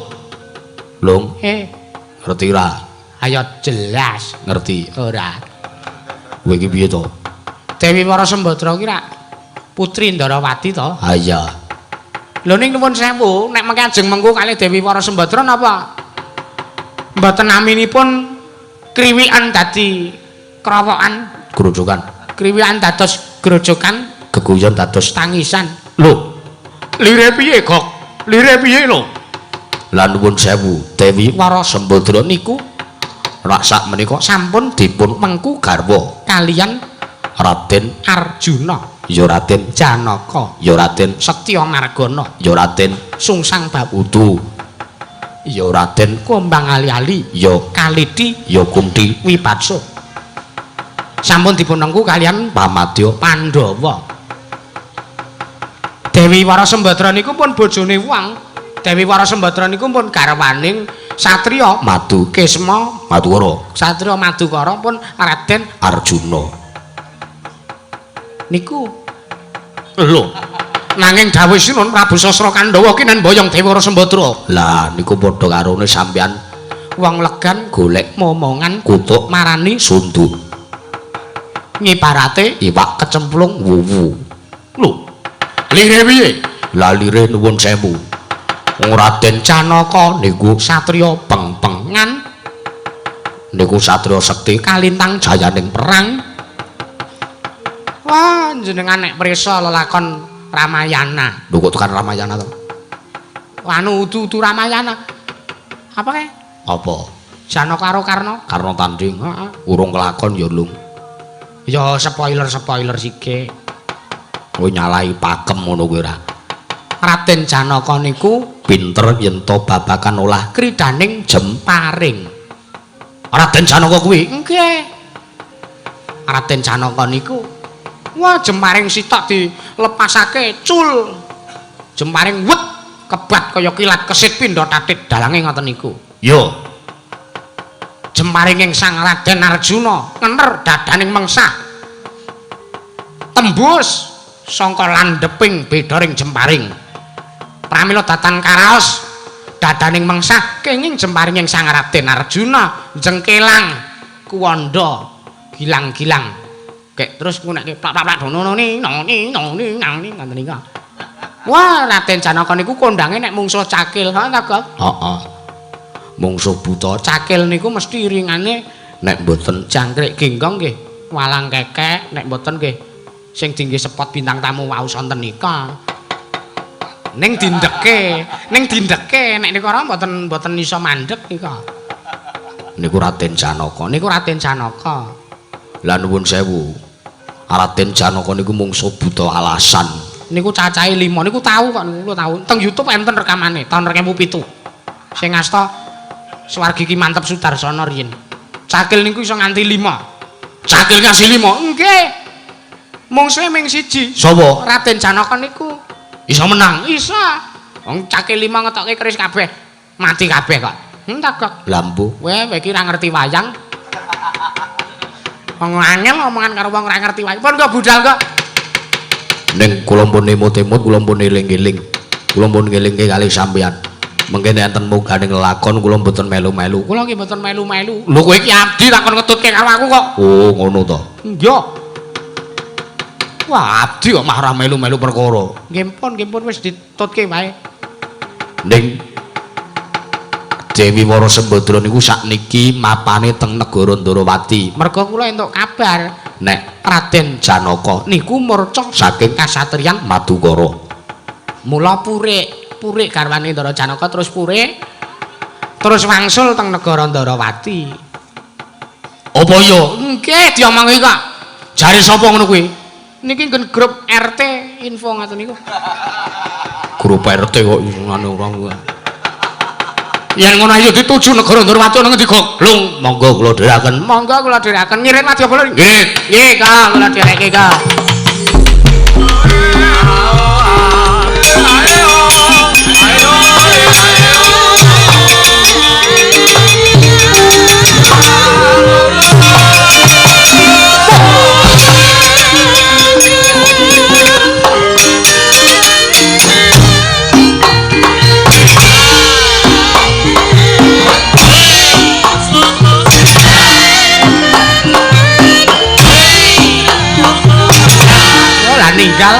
S1: Lung. Ngerti ora? Ayo jelas. Ngerti ora? Kowe iki piye to? Dewi Wara Sembadra ki rak putri Ndarawati to? Ha iya. Lho ning nuwun sewu, nek mengke ajeng mengku kalih Dewi Wara Sembadra napa mboten naminipun kriwikan dadi krowokan, grojogan. Kriwikan dados grojogan, geguyon dados tangisan. Lho, lire piye, Gok? Lire piye lho? Lah nuwun sewu, Dewi Wara Sembadra niku rak sak menika sampun dipun mengku garwa kaliyan Raden Arjuna. Ya Raden Janaka, ya Raden Setya Margana, ya Raden Sungsang Bawudu, ya Raden Kumbang Ali-ali, ya Kaliti, ya Kunti Wipatsa. Sampun dipun mengku kaliyan Pamadya Pandhawa. Dewi Wara Sembadra niku pun bojone wong. Dewi Wara Sembadra niku pun garwaning satriya Madu Kisma Madukara. Satriya Madukara pun Raden Arjuna. Niku lho nanging dawuh Sinuwun Prabu Sasra Kandhawa ki nen mboyong Dewi Wara Sembadra. Lah niku padha karone sampeyan wong legan golek momongan kutuk marani sunduk ngibarate iwak kecemplung wuwu. Lho lire piye? Lah lire nuwun sewu, Raden Janaka niku satriya peng-pengan, niku satriya sekti kalintang jayaning perang. Wah, jenengan nek prisa lelakon Ramayana. Lho kok tekan Ramayana to? Anu udu-udu Ramayana. Apa kae? Apa? Janaka karo Karna? Karna tanding. Heeh. Urung kelakon ya, Lung. Ya spoiler-spoiler sithik. Kowe nyalahi pakem ngono kuwi ora. Raden Janaka niku pinter yen to babakan olah kridaning jemparing. Raden Janaka kuwi? Nggih. Raden Janaka niku wah jemparing sitok dilepasake cul. Jemparing wet kebat kaya kilat kesit pindha tatit dalange ngoten niku. Yo. Jemparinging Sang Raden Arjuna ngener dadaning mengsah. Tembus sangka landheping bedoring jemparing. Pramila datan karaos dadaning mengsah kenging jemparinging Sang Raden Arjuna jengkelang kuwanda gilang-gilang. Kek terus ngunekke plak-plak dono ni no ni no ni nang ni ngoten nika. Wah, Raden Janaka niku kondange nek mungsuh cakil, ha ta, Gok?
S2: Heeh. Mungsuh buta
S1: cakil niku mesti iringane
S2: nek mboten
S1: jangkrik genggong nggih, walang kekek, nek mboten nggih sing dingge sepot bintang tamu wau sonten nika. Ning dindeke, nek nika ora mboten iso mandeg nika.
S2: Niku Raden Janaka,
S1: niku Raden Janaka.
S2: Lah nuwun sewu. Raden Janaka niku mungsuh buta alasan.
S1: Niku cacahe 5 niku tahu kok niku tahu. Teng YouTube enten rekamane taun 2007. Sing asta swargi Ki Mantep Sudarsono riyin. Cakil niku iso nganti 5.
S2: Cakil nganti 5?
S1: Nggih. Mungsuhe ming siji.
S2: Sapa?
S1: Raden Janaka niku.
S2: Iso menang?
S1: Iso. Wong cakil 5 ngetokke keris kabeh. Mati kabeh kok. Tak kok.
S2: Lha mbuh.
S1: Kowe iki ora ngerti wayang. Wong angel omongan karo wong ora ngerti wae. Pun kok budal kok.
S2: Ning kula pun emot-emot, kula pun eling-eling. Kula pun ngelingke kalih sampeyan. Mengke nek enten muganing lelakon kula mboten melu-melu.
S1: Kula nggih mboten melu-melu. Lho kowe iki abdi takon ngetutke karo aku kok.
S2: Oh, ngono to.
S1: Nggih.
S2: Wah, abdi kok mah ora melu-melu perkara.
S1: Nggih pun wis ditutke wae.
S2: Ning Dewi Wara Sembadra niku sakniki mapane teng negara Ndarawati.
S1: Merga kula entuk kabar
S2: nek
S1: Raden
S2: Janaka
S1: niku murca
S2: saking
S1: kasatriyan
S2: Madukara.
S1: Mula purik garwane Ndara Janaka terus purik terus wangsul teng negara Ndarawati.
S2: Apa ya?
S1: Nggih, diomongi kok.
S2: Jare sapa ngono kuwi?
S1: Niki nggen grup RT info ngaten niku.
S2: Grup RT kok ngene ora kuwi. Yen ngono ayo dituju negara Ndarawati ana ngendi, Gok? Lung, monggo kula dherekaken.
S1: Monggo kula dherekaken. Ngirit Madyabala.
S2: Nggih.
S1: Nggih, Kang, kula dherekke, Kang. Ninggal.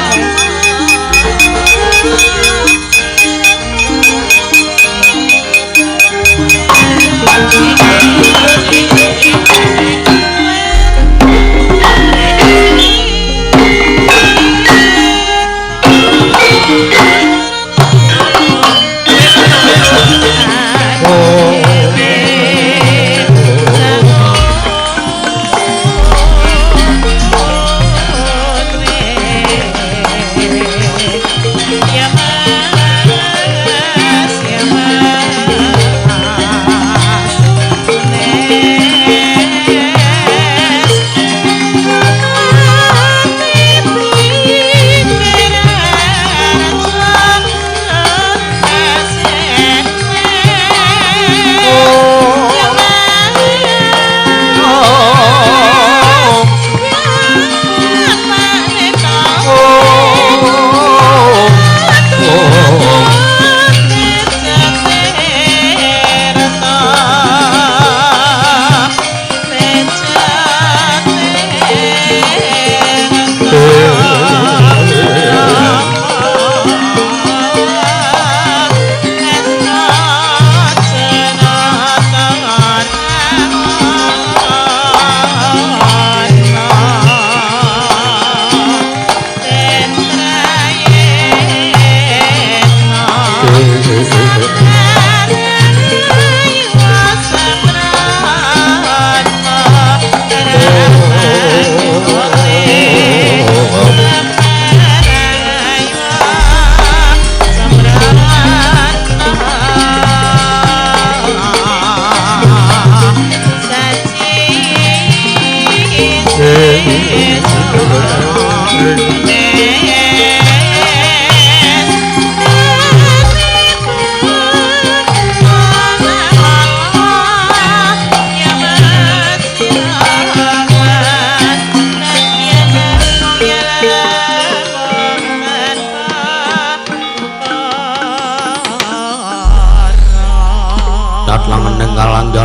S3: Ya Mas, ya Mas.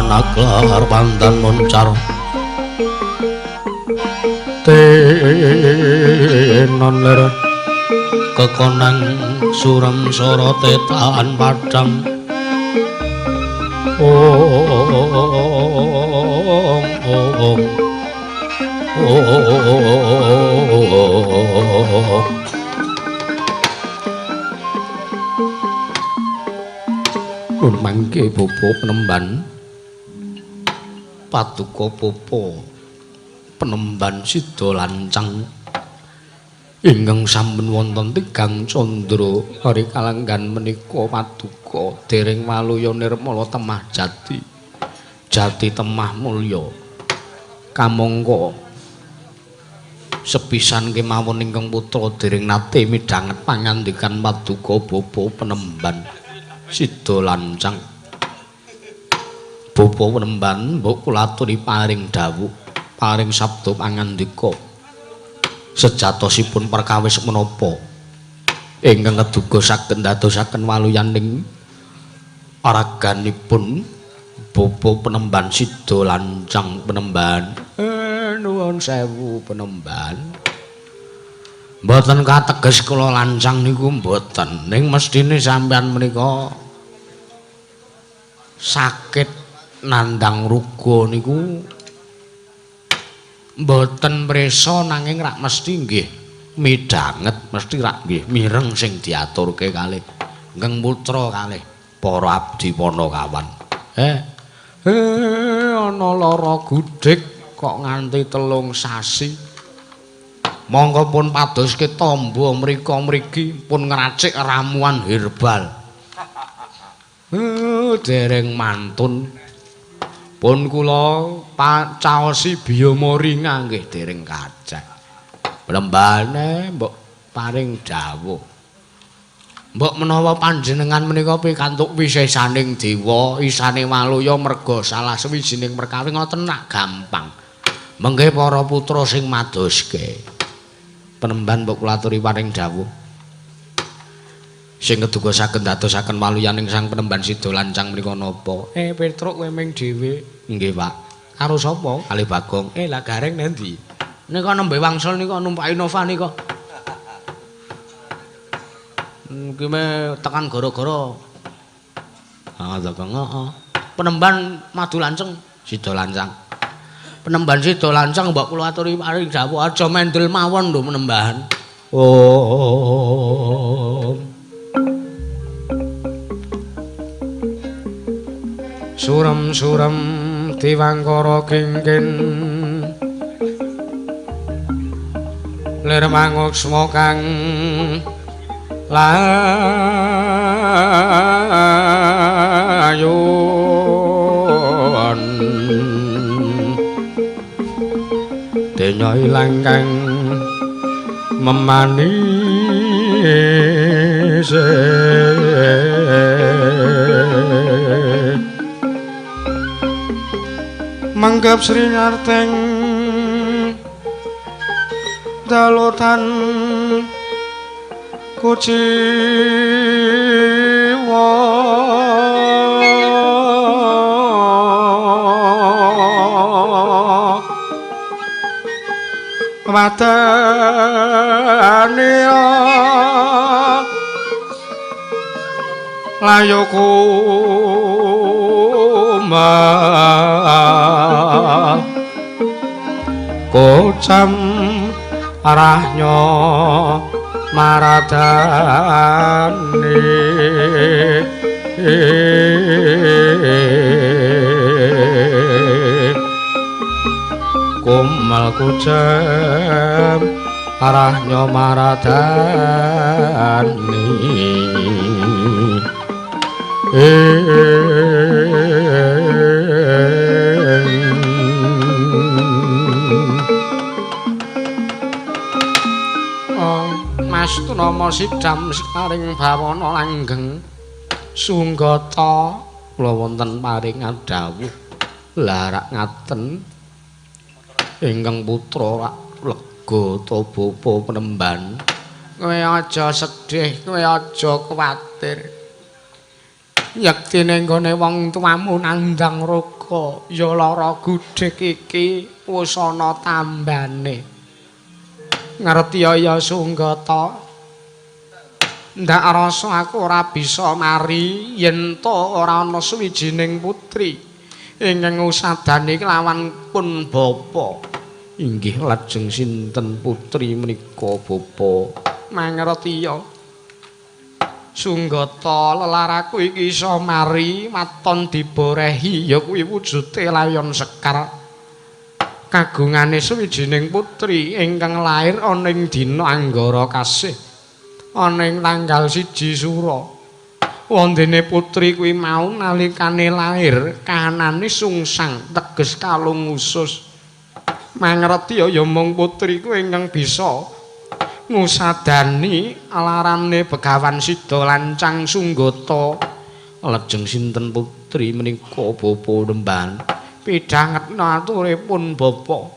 S2: Naklar pandan moncar tenon lir kekonang suram sorote tahan padang ong ong ong. Nun mangke bapa penemban paduka bapa penemban sida lancang ingkang sampun wonten tigang candra hari kalanggan menika paduka dereng waluya nirmala temah jati jati temah mulya kamangka sepisan kemawon ingkang putra dereng nate midhanget pangandikan paduka bapa penemban sida lancang. Bapa penemban mbok kula aturi paring dawuh paring sabda pangandika sejatosipun perkawis menapa ingkang keduga saged ndadosaken waluyaning raganipun bapa penemban sida lancang penemban. Nuwun sewu penemban, mboten kateges kula lancang niku mboten, ning mesthine sampeyan menika sakit nandhang ruga niku mboten mresa nanging rak mesti nggih midhanget, mesti rak nggih mireng sing diaturke kalih ngeng putra kalih para abdi Panakawan. Ana lara gudhek kok nganti 3 sasi. Monggo pun padoske tamba mriko mriki pun ngracik ramuan herbal. Dereng mantun. Pun kula caosi biomoringa nggih dereng kacek. Lembane mbok paring dawuh. Mbok menawa panjenengan menika pikantuk wisesaning dewa, isane waluya merga salah sawijining perkawis ngoten nak gampang. Mengke para putra sing madoske. Penemban mbok kula aturi paring dawuh. Sing keduga saged ndadosaken waluyaning sang penemban sida lancang menika napa? Petruk kowe ming dhewe. Nggih, Pak. Karo sapa? Kalih Bagong. Lah Gareng nendi? Nika nembe wangsul nika numpak Innova nika. Ki me tekan gara-gara. Ha, Bagong, heeh. Penemban madu lanceng sida lancang. Penemban sida lancang mbok kula aturi paring dawuh aja mendel mawon lho penemban. Oh.
S1: Surem-surem diwangkara kingkin lir manguksma kang layun denya ilang kang memanis. Menggap Sri Ngarteng dalutan kuciwa wadanira layuku kocam arahnya maradani kumal kucam arahnya maradani.
S2: Mas Tunama sidam sekaring bawana langgeng sunggata kula wonten paringan dawuh larak ngaten ingkang putra rak lega ta bapa penemban. Kowe aja sedih, kowe aja kuwatir.
S1: Yektine nggone wong tuamu nandang roga ya lara gudhek iki wis ana tambane. Ngerti ya Sunggata? Ndak rasa aku ora bisa mari yen to ora ana suwijining putri ingkang ngusadani kelawan pun bapa.
S2: Inggih lajeng sinten putri menika bapa?
S1: Mangerti ya Sunggata, lelaraku iki iso mari waton diborehi ya kuwi wujude layon sekar kagungane suwijining putri ingkang lair ana ing dina Anggara kasih ana ing tanggal 1 Sura. Wondene putri kuwi mau nalikane lahir kahanane sungsang teges kalung usus. Mangerti ya mung putri kuwi ingkang bisa ngusadani alarane Begawan Sida Lancang Sunggata.
S2: Lajeng sinten putri menika bapa nemban?
S1: Pidhangetna aturipun bapa.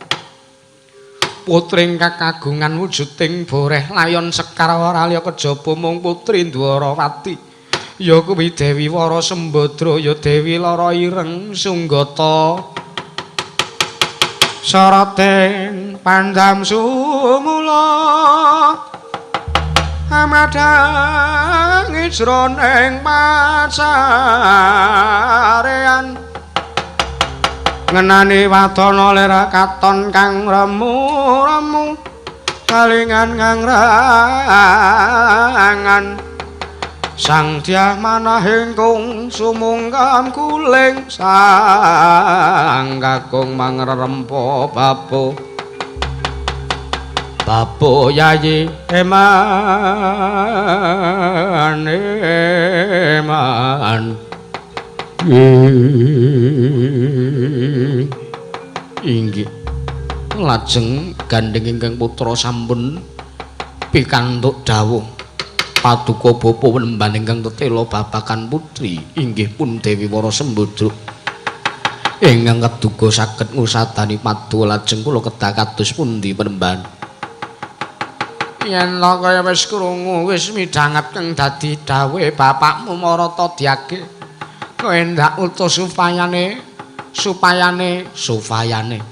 S1: Putri ingkang kagungan wujuding boreh layon sekar ora liya kejaba mung putri Ndwarawati. Ya kuwi Dewi Wara Sembadra ya Dewi Lara Ireng Sunggata. Sarating pandam sumula amadhangi jroning pacarean ngenani wadana lir katon kang remu-remu kalingan kang rangan sang dyah manahing kung sumungkam kuling sang kakung mangrempa bapo bapo yayi eman eman.
S2: Inggih lajeng gandheng ingkang putra sampun pikantuk dawuh paduka bapa nemban ingkang tetela babakan putri inggih pun Dewi Wara Sembadra ingkang keduga saged ngusadani padu. Lajeng kula kedah kados pundi penemban?
S1: Yen lho kaya wis krungu wis midhanget kang dadi dawuhe bapakmu Marata Dyage, kowe ndak utus supayane supayane supayane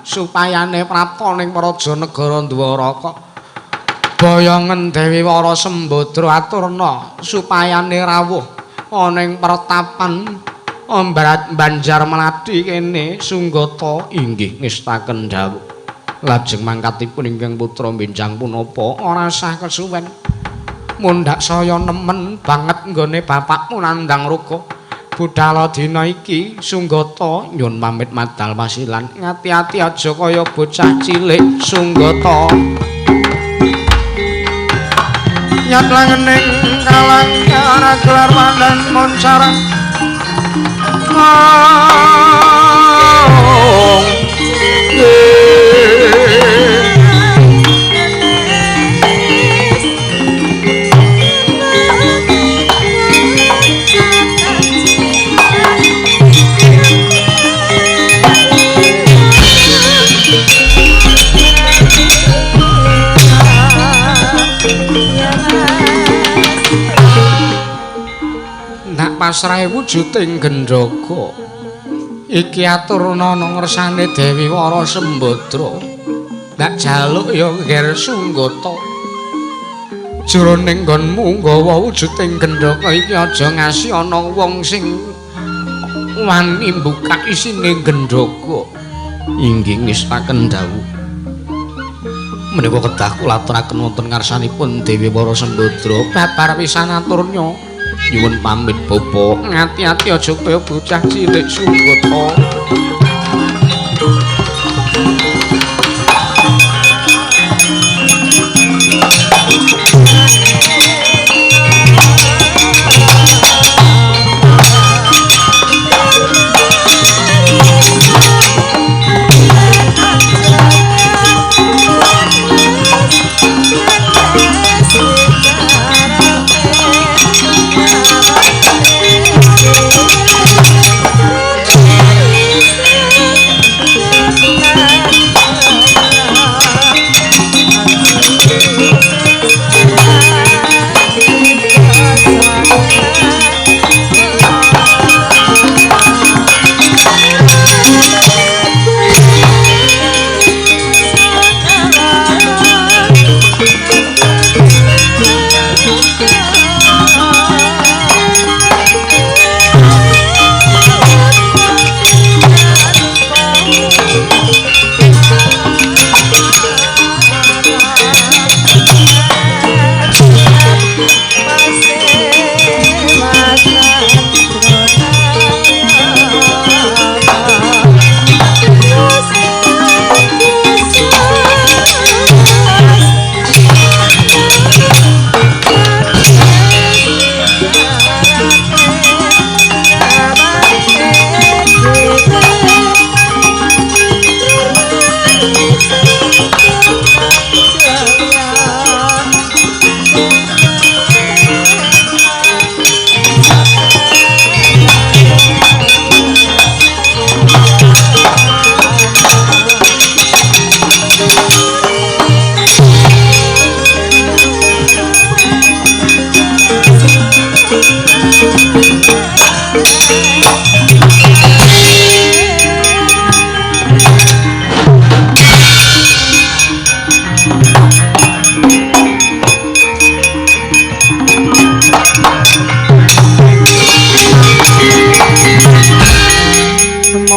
S1: supayane prapta ning praja negara Ndwaraka. Boyongen Dewi Wara Sembadra aturna supayane rawuh ana ing pertapan Ombrat Banjar Mlati kene Sunggata.
S2: Inggih ngestaken dawuh. Lajeng mangkatipun ingkang putra benjang punapa?
S1: Ora sah kesuwen. Mundhak saya nemen banget nggone bapakmu nandang ruga. Budhala dina iki Sunggata
S2: nyun pamit madal wasilan.
S1: Ngati-ati aja kaya bocah cilik Sunggata. Nyat langening kalang kara gelar pandan moncara. Mong pasrahe wujuding gendhaga iki aturna ngersane Dewi Wara Sembadra. Ndak jaluk ya nger Sunggata, jroning nggonmu nggawa wujuding gendhaga iki aja ngasi ana wong sing wani mbukak isine gendhaga.
S2: Inggih ngestaken dawuh. Menika kedah kula aturaken wonten ngarsanipun Dewi Wara Sembadra.
S1: Babar pisan aturnya.
S2: Nyuwun pamit bapa.
S1: Ngati-ati aja kaya bocah cilik Sunggata.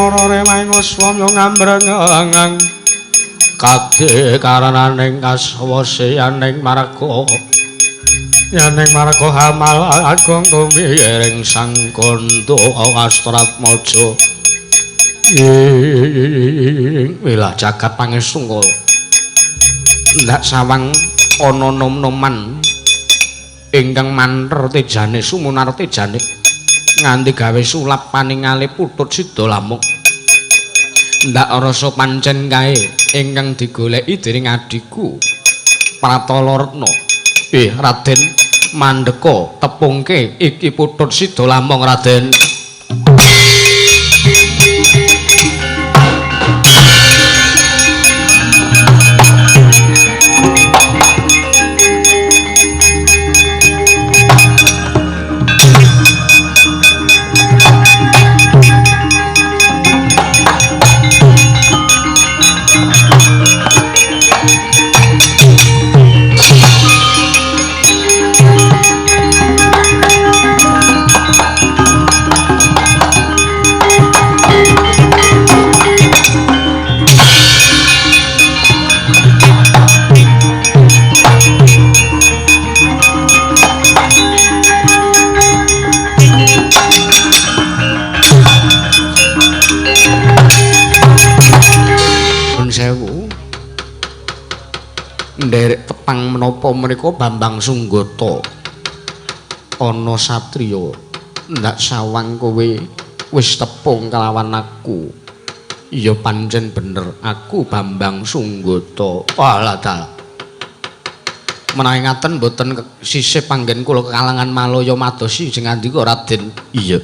S1: Mara remaing swamya ngambreng kade karananing kasawasianing marga yaning marga hamal agung tumiring sang kandha Astratmaja ing wilah jagat pangestungkala ndak sawang ana nom-noman ingkang manter tejane sumunar tejane nganti gawe sulap paningale Putut Sida Lamuk. Ndak rasa pancen kae ingkang digoleki dening adhiku Pratala Retna. Raden mandeka tepungke iki Putut Sida Lamung Raden. Nderek tepang menapa menika Bambang Sunggata ana satriya ndak sawang kowe wis tepung kelawan aku. Iya pancen bener aku Bambang Sunggata. Walah dalah. Menawi ngaten mboten sisih panggen kula kekalangan Malaya madosi sing ngandika Raden. Iya.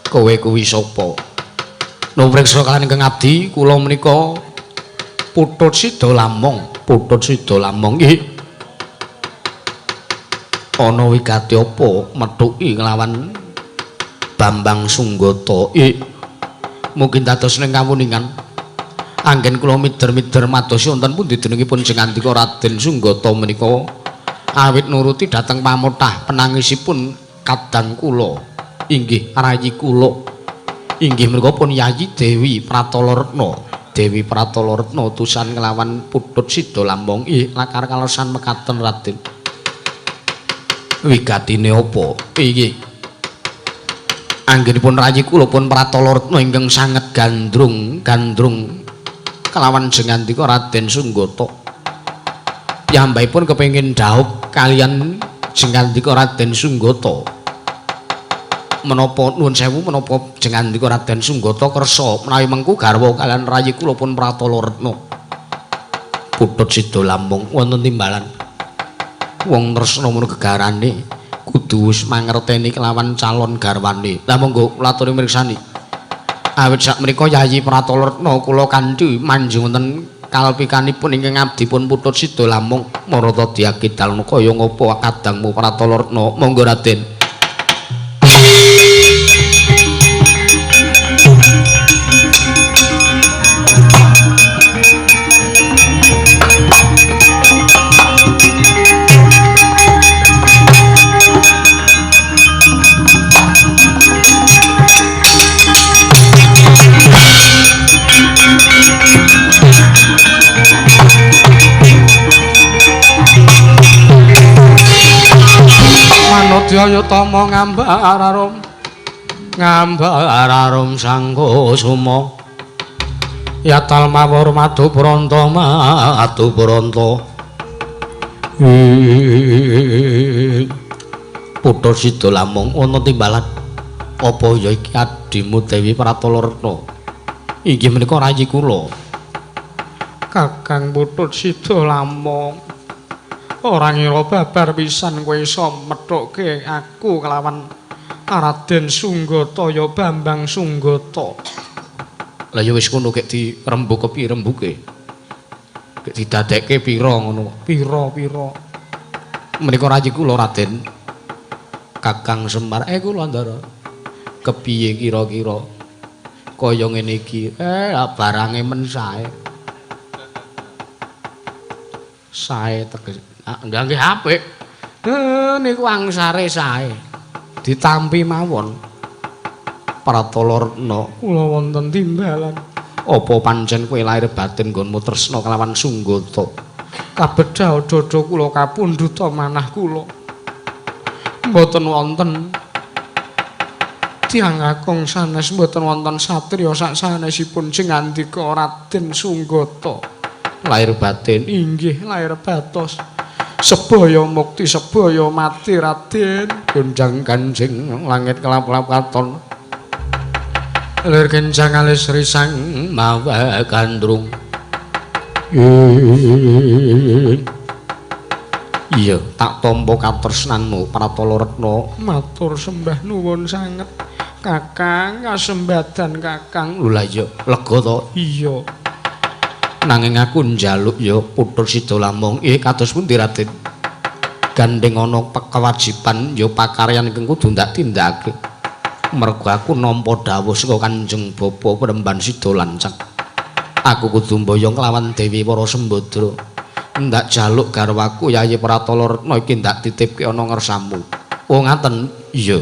S1: Kowe kuwi sapa? Nupriksa kaliyan ingkang abdi kula menika Putut Sida Lamung. Putut Sida Lamung iki ana wigati apa methuki nglawan Bambang Sunggata? Mungkin dados ning kawuningan anggen kula mider-mider madosi wonten pundi denengipun sing ngandika Raden Sunggata menika awit nuruti dhateng pamotah penangisipun kadang kula inggih rayi kula inggih menika pun Yayi Dewi Pratala Retna. Dewi Pratala Retna utusan nglawan Putut Sida Lamung. Lakar kalesan mekaten Raden. Wigatine apa? Iki anggenipun rayi kula pun Pratala Retna ingkang sanget gandrung kelawan jengandika Raden Sunggata. Piyambakipun kepengin dhaup kaliyan jengandika Raden Sunggata. Menapa nuwun sewu menapa jengandika Raden Sunggata kersa menawi mengku garwa kaliyan rayi kula pun Pratala Retna. Putut Sida Lamung wonten timbalan. Wong tresna mono gegarane kudu wis mangerteni kelawan calon garwane. Lah monggo kula aturi mriksani. Awit sakmenika Yayi Pratala Retna kula kanthi manjing wonten kalpikanipun ingkang abdipun Putut Sida Lamung marata diakidalna kaya ngapa kadangmu Pratala Retna. Monggo Raden. Manodya tama ngambar arum ngambar arum sangkusuma yatal mawur madu branta madu branta. Putut Sida Lamung ana timbalan apa ya iki adhimu Dewi Pratala Retna? Inggih menika rayi kula. Kakang Putut Sida Lamung, ora ngira babar pisan kowe iso methukke aku kelawan Raden Sunggata ya Bambang Sunggata. Lah ya wis ngono gek dirembug kepiye rembuke? Gek didadekke pira ngono? Pira-pira? Menika rayi kula Raden. Kakang Semar, kula Ndara. Kepiye kira-kira kaya ngene iki? Barange men sae. Sae teges. Nggih apik. Niku angsare sae. Ditampi mawon. Pratala Retna, kula wonten timbalan. Apa pancen kowe lahir batin nggonmu tresna kelawan Sunggata? Kabedhah dada kula kapundhuta manah kula. Mboten wonten tiyang kakung sanes, mboten wonten satriya sak sanesipun sing ngandika Raden Sunggata. Lahir batin inggih lahir batos. Sebaya mukti sebaya mati Raden. Gonjang ganjing langit kelap-kelap katon. Lir kencang alis risang mawa gandrung. Iya, tak tampa katresnanmu Pratala Retna. Matur sembah nuwun sanget Kakang, kasembadan Kakang. Lho lah iya, lega to? Iya. Nanging aku njaluk ya putus sida lamung. Kados pundi Raden? Gandeng ana kewajiban ya pakaryan ingkang kudu ndak tindakake. Mergo aku nampa dawuh saka Kanjeng Bapa Premban Sida Lancang. Aku kudu mboyong kelawan Dewi Wara Sembadra. Ndak jaluk garwaku Yayi Pratala Retna iki ndak titipke ana ngersamu. Oh ngaten? Iya.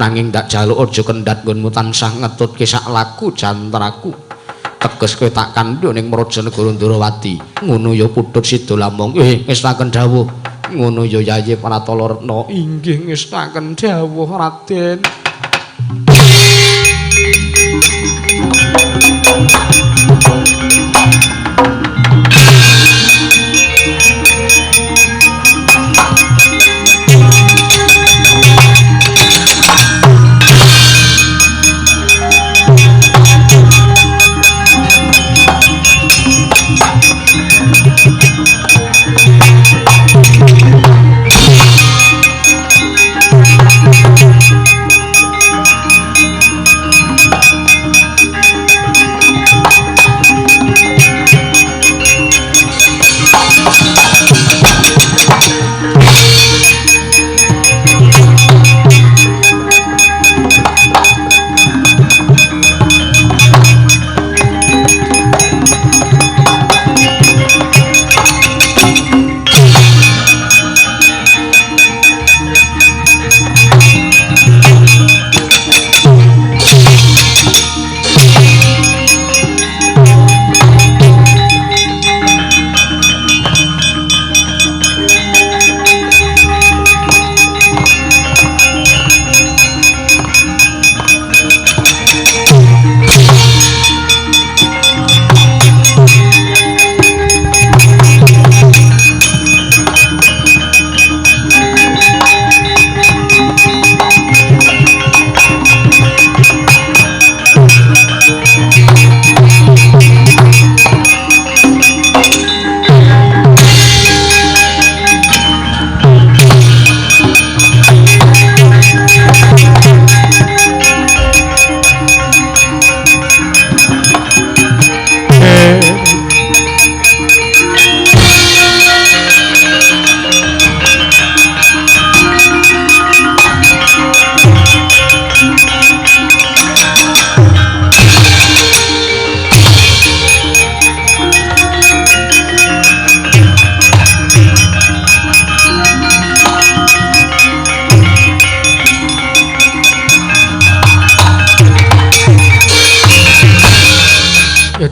S1: Nanging ndak jaluk aja kendhat nggonmu tansah ngetutke sak laku jantraku. Teges kowe tak kandho ning Praja Negara Ndrawati. Ngono ya putut sida lamung. Ngestaken dawuh. Ngono ya Yayi Pratala Retna. Inggih ngestaken dawuh Raden.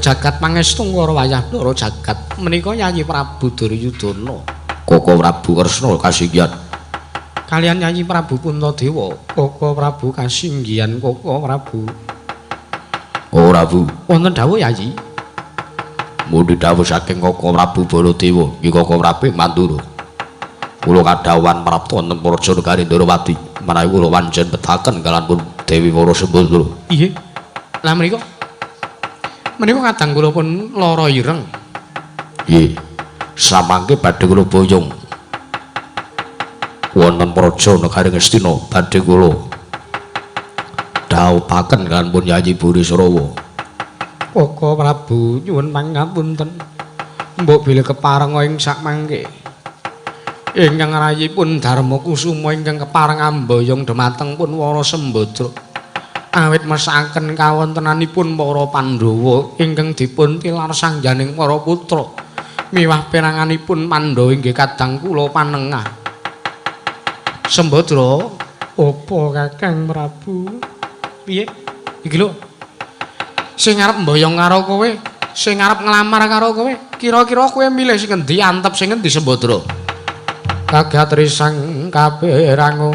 S1: Jagat pangestu ngara wayah ndara jagat menika Yayi Prabu Duryudana,
S2: Koko Prabu Kresna kasinggihan.
S1: Kalian Yayi Prabu Puntadewa, Koko Prabu kasinggihan, Koko Prabu.
S2: Oh Prabu,
S1: wonten dawuh Yayi.
S2: Mundi dawuh saking Koko Prabu Baladewa, nggih Koko Prabu Mandura. Kula kadhawuhan prapta wonten Praja Negari Ndrawati, menawi kula pancen betaken kaliyan pun Dewi Wara Sembadra.
S1: Nggih. Lah menika menika kadang kula pun lara ireng.
S2: Nggih. Samangke badhe kula boyong wonten Praja Negari Ngastina badhe kula dhawuhaken kaliyan pun Yayi Burisrawa.
S1: Koko Prabu nyuwun pangapunten. Mbok bilih kepareng ing sakmangke. Ingkang rayipun Darma Kusuma ingkang kepareng amboyong dhumateng pun Wara Sembadra. Awit mesakaken kawontenanipun para Pandhawa ingkang dipun tilar sangganing para putra miwah peranganipun Pandhawa inggih kadang kula panengah. Sembadra, apa Kakang Prabu? Piye? Iki lho. Sing arep mboyong karo kowe, sing arep nglamar karo kowe, kira-kira kowe milih sing endi, antep sing endi Sembadra? Kagat risang kaperangu.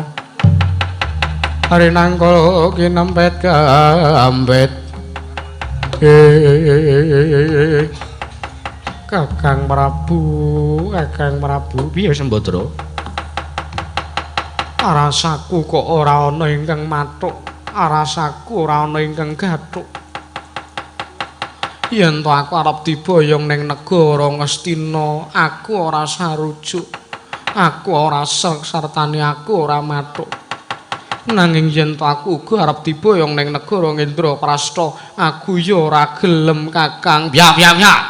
S1: Rinangkala kinempet gambet. Kakang Prabu, Kakang Prabu, piye Sembadra? Rasaku kok ora ana ingkang mathuk, rasaku ora ana ingkang gathuk. Yen to aku arep diboyong ning negara Ngastina, aku ora sarujuk, aku ora sreg sartane aku ora mathuk. Nanging yen to aku uga arep diboyong ning negara Indraprasta, aku ya ora gelem Kakang. Byak byak byak.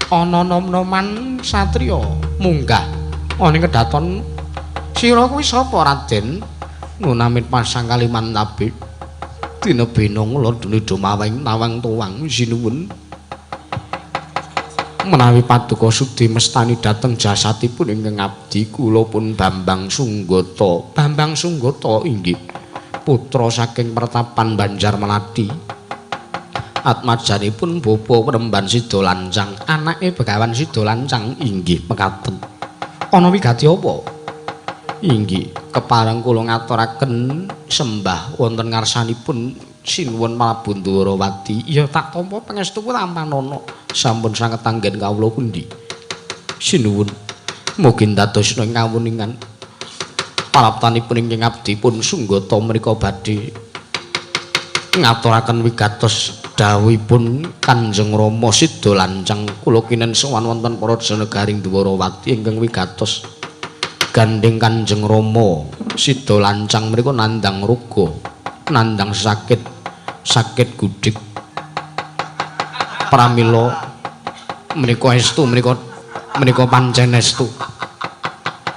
S1: Ana nom-noman satriya munggah ana ing kedaton. Sira kuwi sapa Raden? Ngunamit pasang kaliman tabik dina bena ngulon dene dumaweng tawang tuwang sinuwun. Menawi paduka sudi mestani dhateng jasatipun ingkang abdi kula pun Bambang Sunggata. Bambang Sunggata inggih putra saking pertapan Banjar Melati. Atmajanipun bapa Premban Sida Lancang, anake Begawan Sida Lancang inggih mekaten. Ana wigati apa? Inggih kepareng kula ngaturaken sembah wonten ngarsanipun Sinuwun Prabu Ndwarawati. Ya tak tampa pangestu tampanana. Sampun sanget anggen kawula pundi? Sinuwun mugi ndadosna ing kawuningan. Paraptanipun ingkang abdi pun Sunggata menika badhe ngaturaken wigatos dawuhipun Kanjeng Rama Sida Lancang. Kula kinen sowan wonten Praja Negaring Dwarawati ingkang wigatos gandheng Kanjeng Rama Sida Lancang menika nandhang roga, nandhang sakit, sakit gudik. Pramila menika estu, menika pancen estu.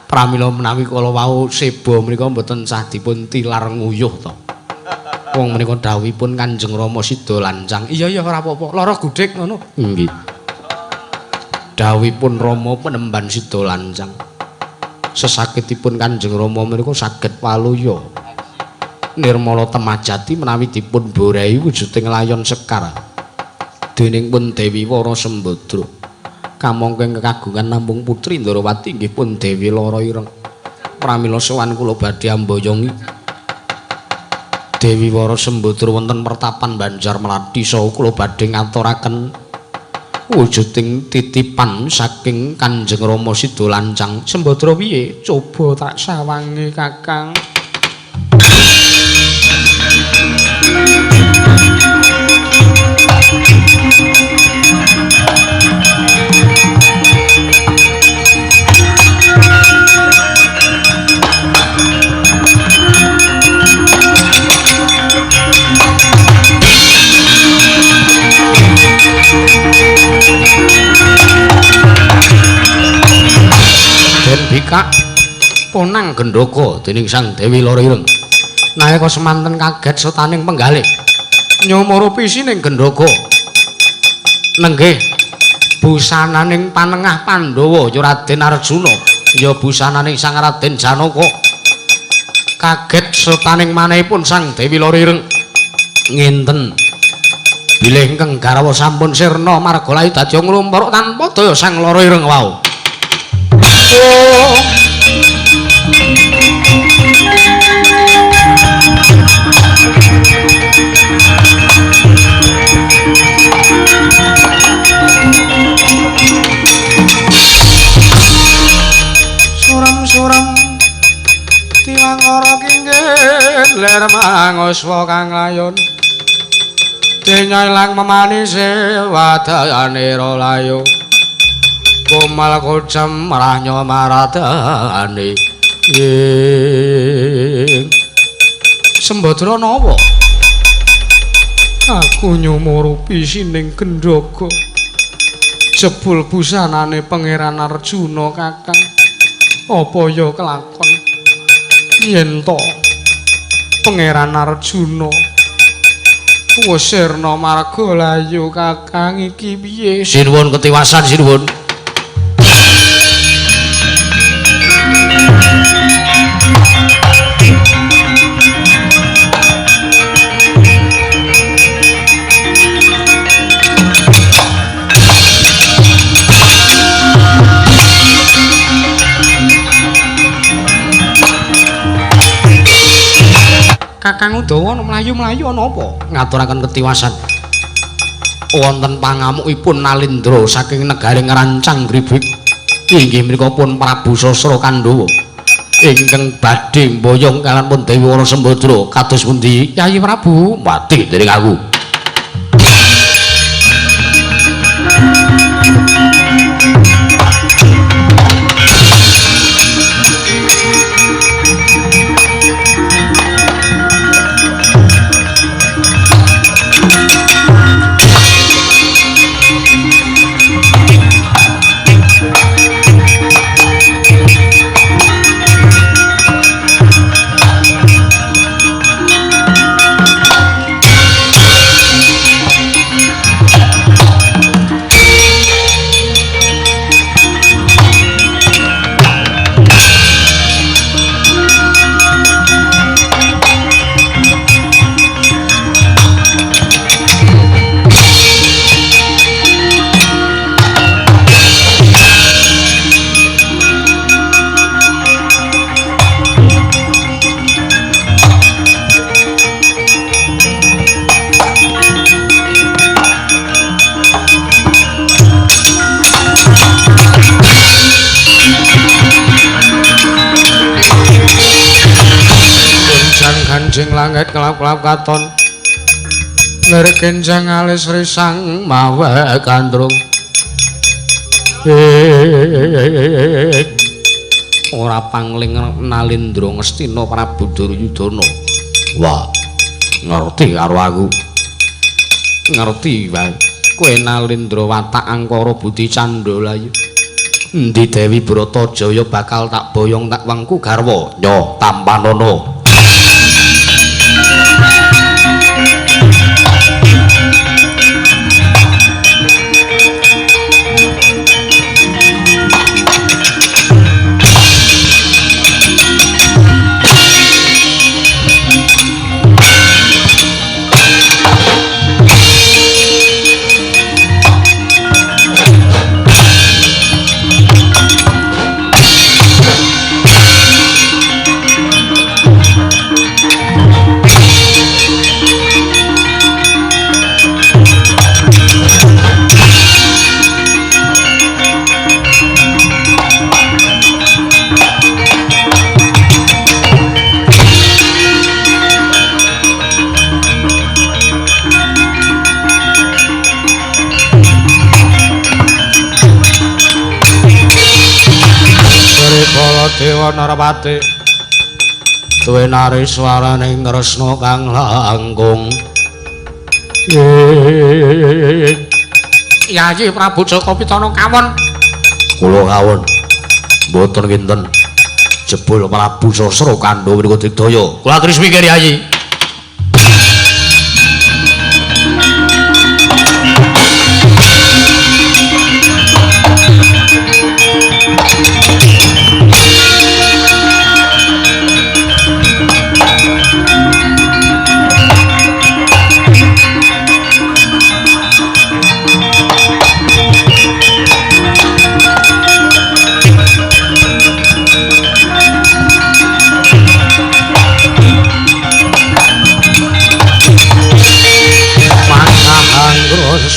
S1: Pramila menawi kala wau seba menika mboten sah dipun tilar nguyuh to. Wong menika dawuhipun Kanjeng Rama Sida Lancang. Iya iya ora apa-apa, lara gudhek ngono. Nggih. Dawuhipun Rama Penemban Sida Lancang. Sesakitipun Kanjeng Rama menika saged waluya. Nirmala temajati menawi dipun borehi wujuding layon sekar. Dening pun Dewi Wara Sembadra. Kamangka ingkang kagungan namung putri Ndrawati inggih pun Dewi Lara Ireng. Pramila sowan kula badhe amboyongi Dewi Wara Sembadra wonten pertapan Banjar Melati saha kula badhe ngaturaken wujuding titipan saking Kanjeng Rama Sida Lancang. Sembadra piye? Coba tak sawangi Kakang. Den bikak ponang gendaka dening Sang Dewi Lara Ireng. Nalika semanten kaget setaning penggalih nyumurupi sining gendaka. Nenggih busananing panengah Pandhawa ya Raden Arjuna, ya busananing Sang Raden Janaka. Kaget setaning manehipun Sang Dewi Lara Ireng. Ngenten bilih ingkang garwa sampun sirna marga layu dadi nglumpur tanpa daya Sang Lara Ireng wau. Oh. Suram-suram tiwangara kinggih lir manguswa kang layon. Denya ilang memanise wadane layu. Komal kocem rahnya maradane Sembadra napa? Aku nyumurupi sining gendhaga. Jebul busanane Pangeran Arjuna Kakang. Apa ya kelakon yen to Pangeran Arjuna wis sirna marga layu Kakang iki piye?
S2: Sinuwun ketiwasan sinuwun.
S1: Kakang Udawa mlayu-mlayu ana apa?
S2: Ngaturaken ketiwasan. Wonten pangamukipun Nalindra saking negari Ngrancang Gribik. Inggih menika pun Prabu Sasra Kandhawa ingkang badhe mboyong kaliyan pun Dewi Wara Sembadra. Kados pundi Yayi Prabu? Mati dening aku.
S1: Kanjeng langit kelap-kelap katon lirik kenjang alis risang
S2: mawe gandrung. Ora pangling Nalindra Ngastina Prabu Duryudana. Wah, ngerti karo aku. Ngerti wae. Kowe Nalindra watak angkara budi candha layu. Endi Dewi Bratajaya bakal tak boyong tak wengku garwa. Nyo tampanono.
S1: Dewa Narapati
S2: duwe nari swarane Kresna kang langkung.
S1: Yayi Prabu Jaka Pitana kawon.
S2: Kula kawon. Mboten kinten. Jebul Prabu Sasra Kandha mriku digdaya. Kula aturi smikir Yayi.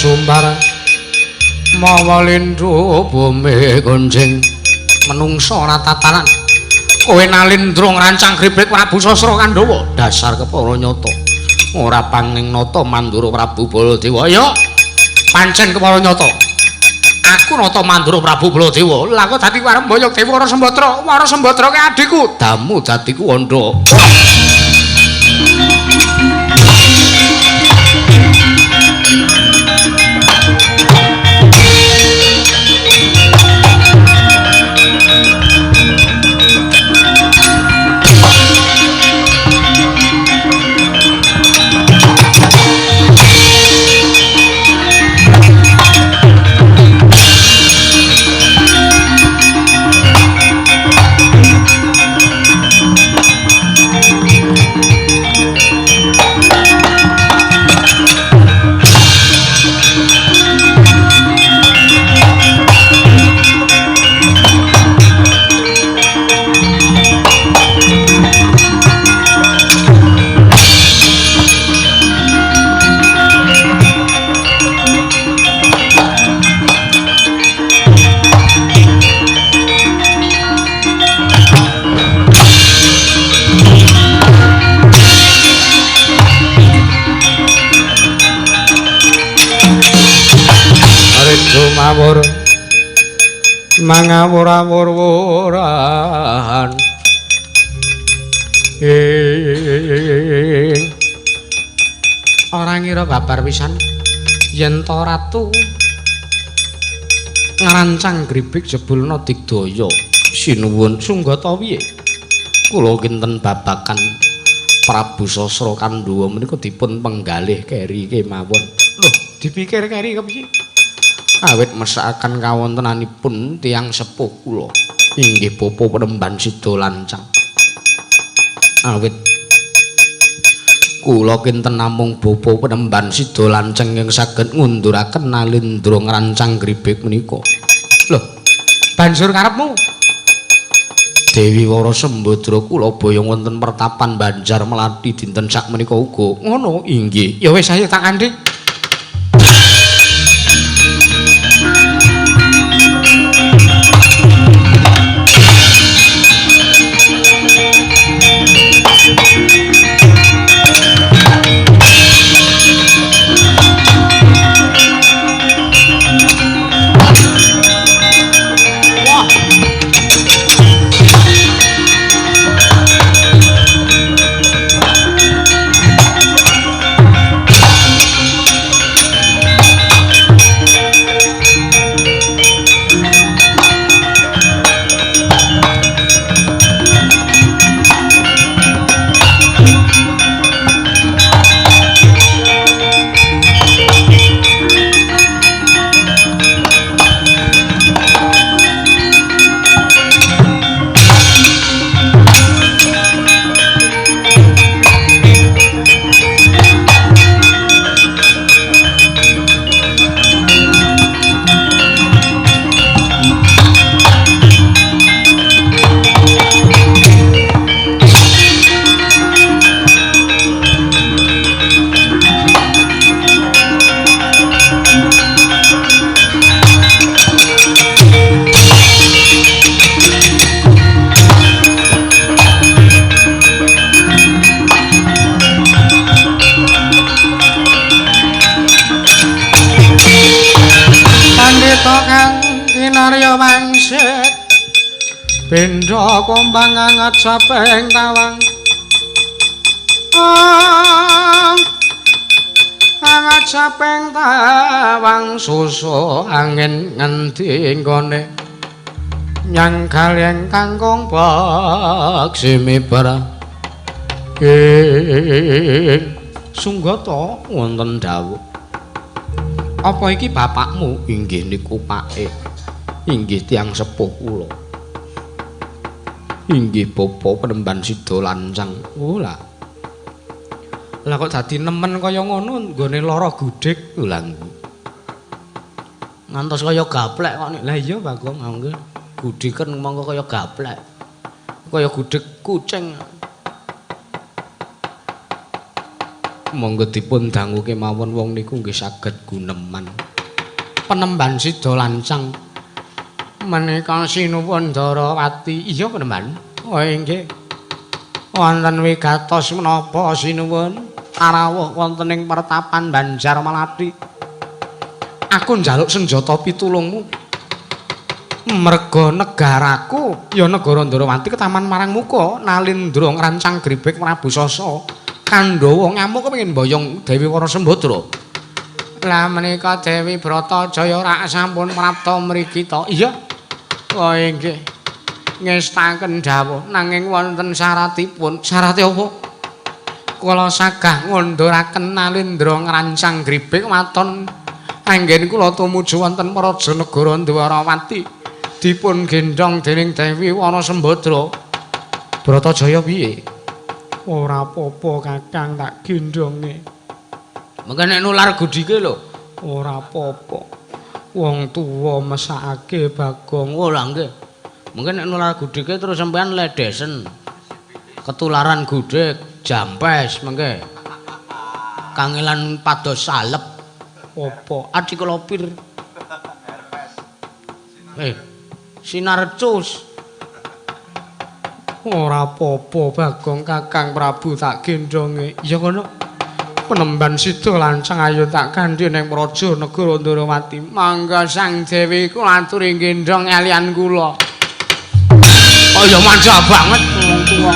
S1: Sumbar mawa lindhu bumi gonjing menungsa ora tatanan. Kowe Nalindra ngrancang gribek Prabu Sasra Kandhawa. Dasar kepara nyata. Ora panging nata mandura Prabu Baladewa. Ya pancen kepara nyata. Aku Nata Mandura Prabu Baladewa. Lah kok dadi arep mboyong Dewi Wara Sembadra. Wara Sembadra ki adhiku. Damu dadi kuwandha. Mawur mangawur-awur-wurahan ing ora ngira babar pisan yen to ratu ngrancang gribik jebulna digdaya. Sinuwun sunggata piye kula kinten babakan Prabu Sasra Kandhuwa menika dipun penggalih keri kemawon. Lho dipikir keri kepiye? Awit mesakaken kawontenanipun tiyang sepuh kula inggih Bapa Penemban Sida Lancang. Awit kula kinten namung Bapa Penemban Sida Lancang ingkang saged ngunduraken nalindra ngrancang gribik menika. Lho, banjur karepmu? Dewi Wara Sembadra kula boyong wonten pertapan Banjar Melati dinten sakmenika uga. Ngono inggih. Ya wis ayo tak kandhi. Bendha kombang angat sapeng tawang angat sapeng tawang susu angin ngendi nggone nyang kaleng kangkung paksi mibar sunggata wonten dawuh. Apa iki bapakmu? Inggih niku pake. Inggih tiyang sepuh kula. Inggih Bapa Penemban Sida Lancang. Oh lah. Lah kok dadi nemen kaya ngono nggone lara gudhek lha.
S2: Ngantos kaya gaplek kok nek.
S1: Lah iya Bagong, nggih.
S2: Gudheken mongko kaya gaplek. Kaya gudhek kucing.
S1: Monggo dipun dangu kemawon wong niku nggih saged guneman. Penemban Sida Lancang menika sinuwun Darawati. Iya Penemban. Oh inggih. Wonten wigatos menapa sinuwun arawuh wonten ing pertapan Banjar Melati. Aku njaluk senjata pitulungmu. Merga negaraku ya negara Ndrawati ketaman marang muka Nalindra ngrancang gribek Prabu Sasa. Kandhawa ngamuk kepengin mboyong Dewi Warasembadra. Lah menika Dewi Bratajaya rak sampun prapta mriki to. Iya. Oh inggih. Ngestaken dawuh nanging wonten syaratipun. Syarate apa? Kula sagah ngunduraken Nalindra ngrancang gribek waton anggen kula tumuju wonten Praja Negara Dwarawati dipun gendhong dening Dewi Warasembadra. Bratajaya piye? Ora apa-apa Kakang tak gendhonge.
S2: Mengke nek nular gudike lho.
S1: Ora apa-apa. Wong tuwa mesakake Bagong.
S2: Oh lah nggih. Mengke nek nular gudike terus sampean ledesen. Ketularan gudeg, jampes mengke. Kangelan pados salep.
S1: Apa?
S2: Adiklopir. Sinar cus.
S1: Ora apa-apa Bagong, Kakang Prabu tak gendhonge. Ya ngono. Penemban sida lancang ayo tak kandhi ning praja negara Ndrawati. Mangga Sang Dewi kula aturi gendhong kalian kula.
S2: Oh ya manja banget wong tuwa.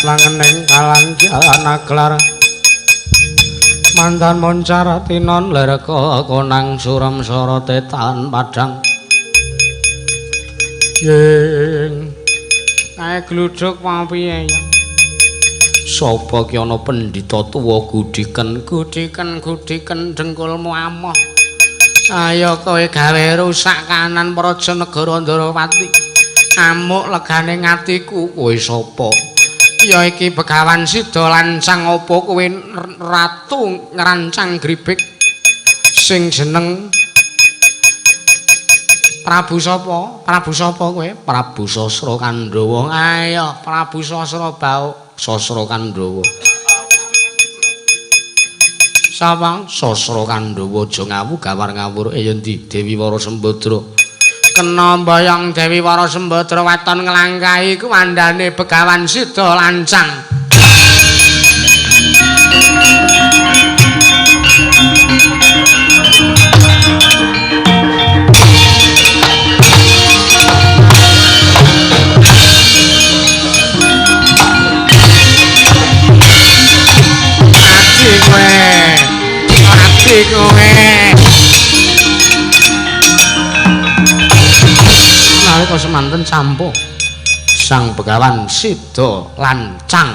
S1: Langening kalang jalan aglar mantan moncar tinon lerka
S2: konang suram sorote tan padang
S1: yeng kae gluduk mau piye ya
S2: sapa ki ana pendhita tuwa gudiken
S1: gudiken gudiken dengkulmu amoh ayo kowe gawe rusak kanan praja negara Ndrawati amuk legane ngatiku
S2: kowe sapa?
S1: Ya iki Begawan Sida Lancang apa kowe ratu ngrancang gribek sing jeneng Prabu sapa? Prabu sapa kowe?
S2: Prabu Sasra Kandhawa.
S1: Ayo Prabu Sasra Bauk.
S2: Sasra Kandhawa.
S1: Sapa?
S2: Sasra Kandhawa aja ngawu gawar ngawur. Ya endi Dewi Warasembadra?
S1: Kena mboyong Dewi Warasembadra waton nglangkahi kuwandane Begawan Sida Lancang. Mati kowe. Mati kowe.
S2: Nalika semanten campuh Sang Begawan Sida Lancang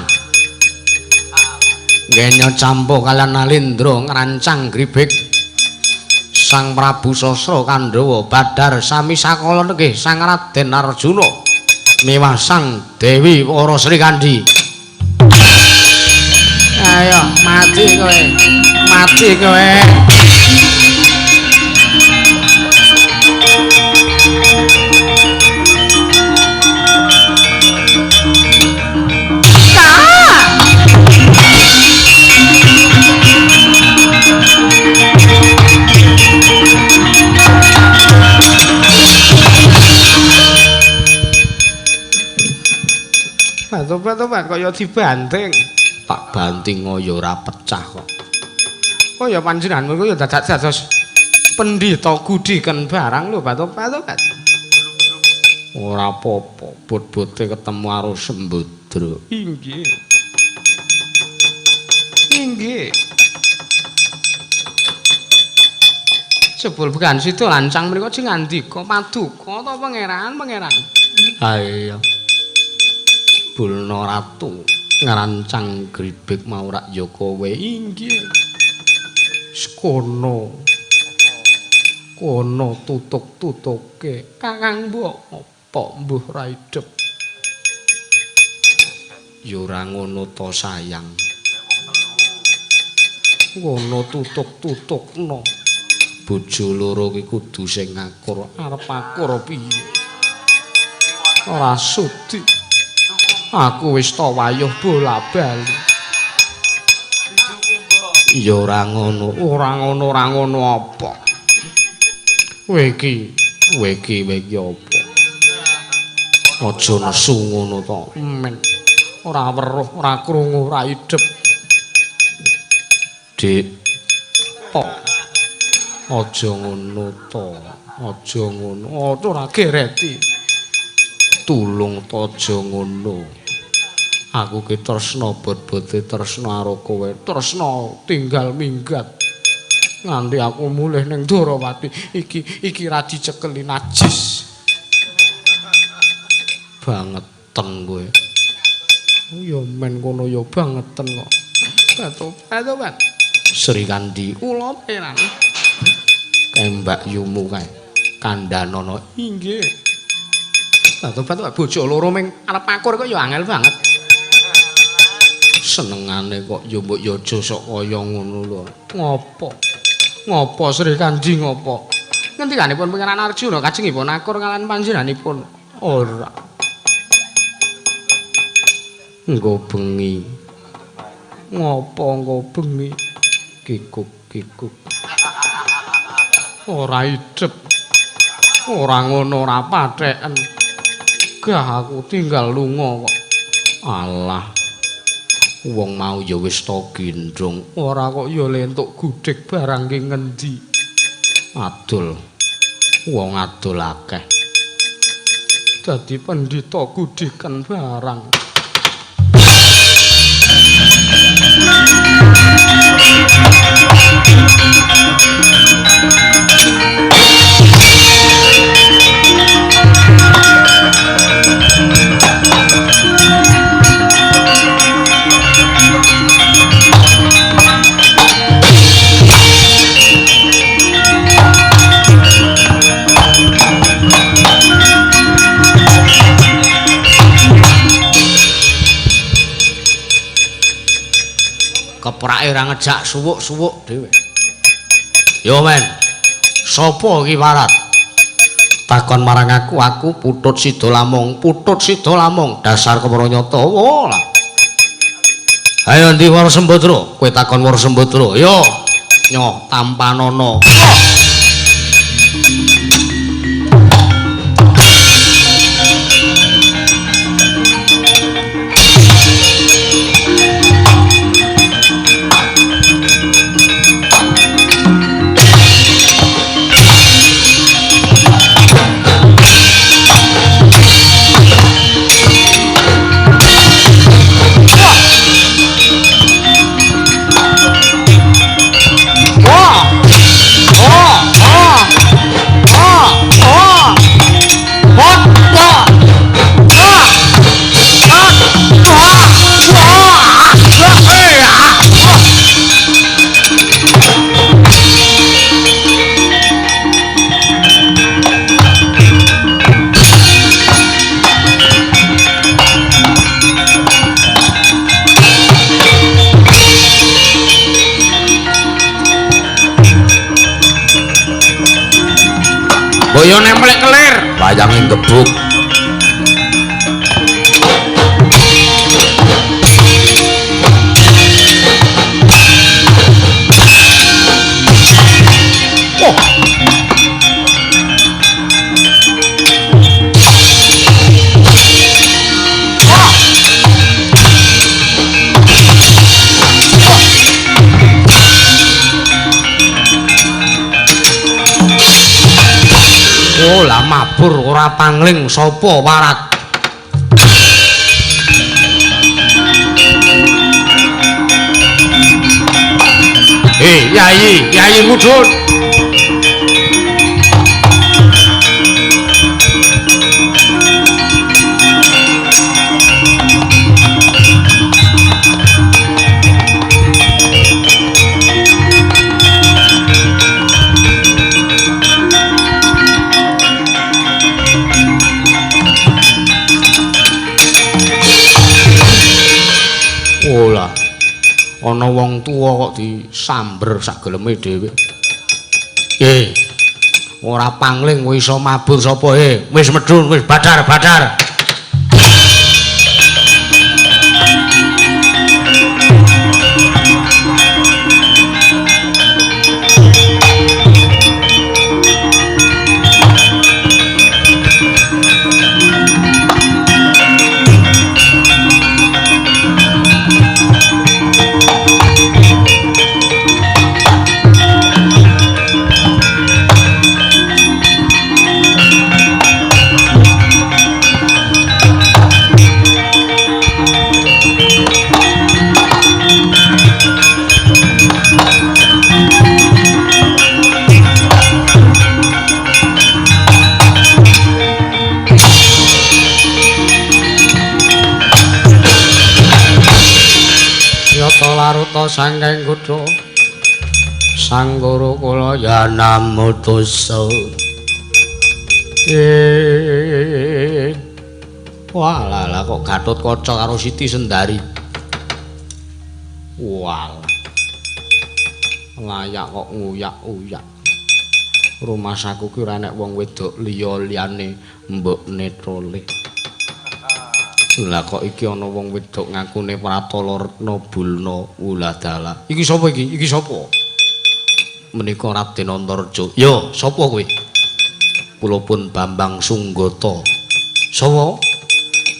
S2: ngenya campuh kalian Nalindra ngrancang gribek Sang Prabu Sasra Kandhawa badar sami sakala nggih Sang Raden Arjuna miwah Sang Dewi Wara Srikandhi.
S1: Ayo mati kowe. Mati kowe. Batobat kaya dibanting.
S2: Tak banting ya ora pecah kok.
S1: Kaya panjenenganmu iku ya dadak dados pendhita gudiken barang lho Batobat.
S2: Ora apa-apa, bot-bote ketemu karo Sembadra.
S1: Inggih. Inggih. Jebul began sida lancang menika jeng ngandika paduka ta pangeran, pangeran.
S2: Ha iya. Bulna ratu ngrancang gribik mau rak ya kowe.
S1: Inggih. Sekono. Kono tutuk-tutuke Kakang mbok apa mbuh ra idep.
S2: Ya ora ngono to sayang.
S1: Ngono tutuk-tutukno.
S2: Bojo loro ki kudu sing ngakur.
S1: Arep akur piye? Ora sudi. Aku wis ta wayuh bola-bali.
S2: Ya ora ngono.
S1: Ora ngono, ora ngono apa? Kowe iki,
S2: kowe iki, kowe iki apa? Aja nesu ngono to.
S1: Men. Ora weruh, ora krungu, ora idep.
S2: Dik.
S1: Po.
S2: Aja ngono to.
S1: Aja ngono. Ora gereti.
S2: Tulung to aja ngono. Aku ki tresna bot-bote tresna karo kowe.
S1: Tresna tinggal minggat. Nganti aku mulih ning Dwarawati iki iki ra dicekeli najis.
S2: Bangeten kowe.
S1: Ya men kono ya bangeten kok. Batu-batu.
S2: Sri Kandi
S1: kula peran.
S2: Kae Mbak Yumu kae. Kandhanono.
S1: Inggih. Batu-batu bojo loro ming arep akur kok ya angel banget.
S2: Senengane kok ya mbok ya aja sok kaya ngono lho.
S1: Ngopo? Ngopo Sri Kandi ngopo? Ngendikanipun Pangeran Arjuna kajengipun akur kalian panjenenganipun. Ora.
S2: Engko bengi.
S1: Ngopo engko bengi?
S2: Kikuk-kikuk.
S1: Ora idep. Ora ngono ora patheken. Gah aku tinggal lunga kok.
S2: Alah. Wong mau ya wis to gendhong.
S1: Ora kok ya lentuk gudhek barang ki ngendi.
S2: Adol. Wong adol akeh.
S1: Dadi pendhita gudhiken barang.
S2: Keprake ora ngejak suwuk-suwuk dhewe. Yo men. Sopo iki Warat? Takon marang aku, aku Putut Sida Lamung, Putut Sida Lamung, dasar kepranyata. Oh lah. Ayo ndi Wara Sembadra? Kowe takon Wara Sembadra. Yo. Nyoh tampanana. Boyo nemplek kelir, wayange gebuk. Oh.
S1: mabur ora pangling sapa warat. Yayi, yayi mudhun. Olah. Ana wong tuwa kok disamber sak geleme dhewe. Ora pangling kowe iso mabur sapa he? Wis medhun, wis badar-badar. Laruta sangking kutha Sang Guru kula
S2: ya namutusa.
S1: Wah lah kok Gatotkaca karo Siti Sendari. Wah. Layak kok nguyak-uyak. Rumasaku ki ora enek wong wedok liya liyane mbokne Tole. Lah kok iki ana wong wedok ngakune Pratala Retna Bulna Wuladala. Iki sapa iki? Iki sapa? Menika Raden Antareja. Ya, sapa kowe? Kula pun Bambang Sunggata. Sapa?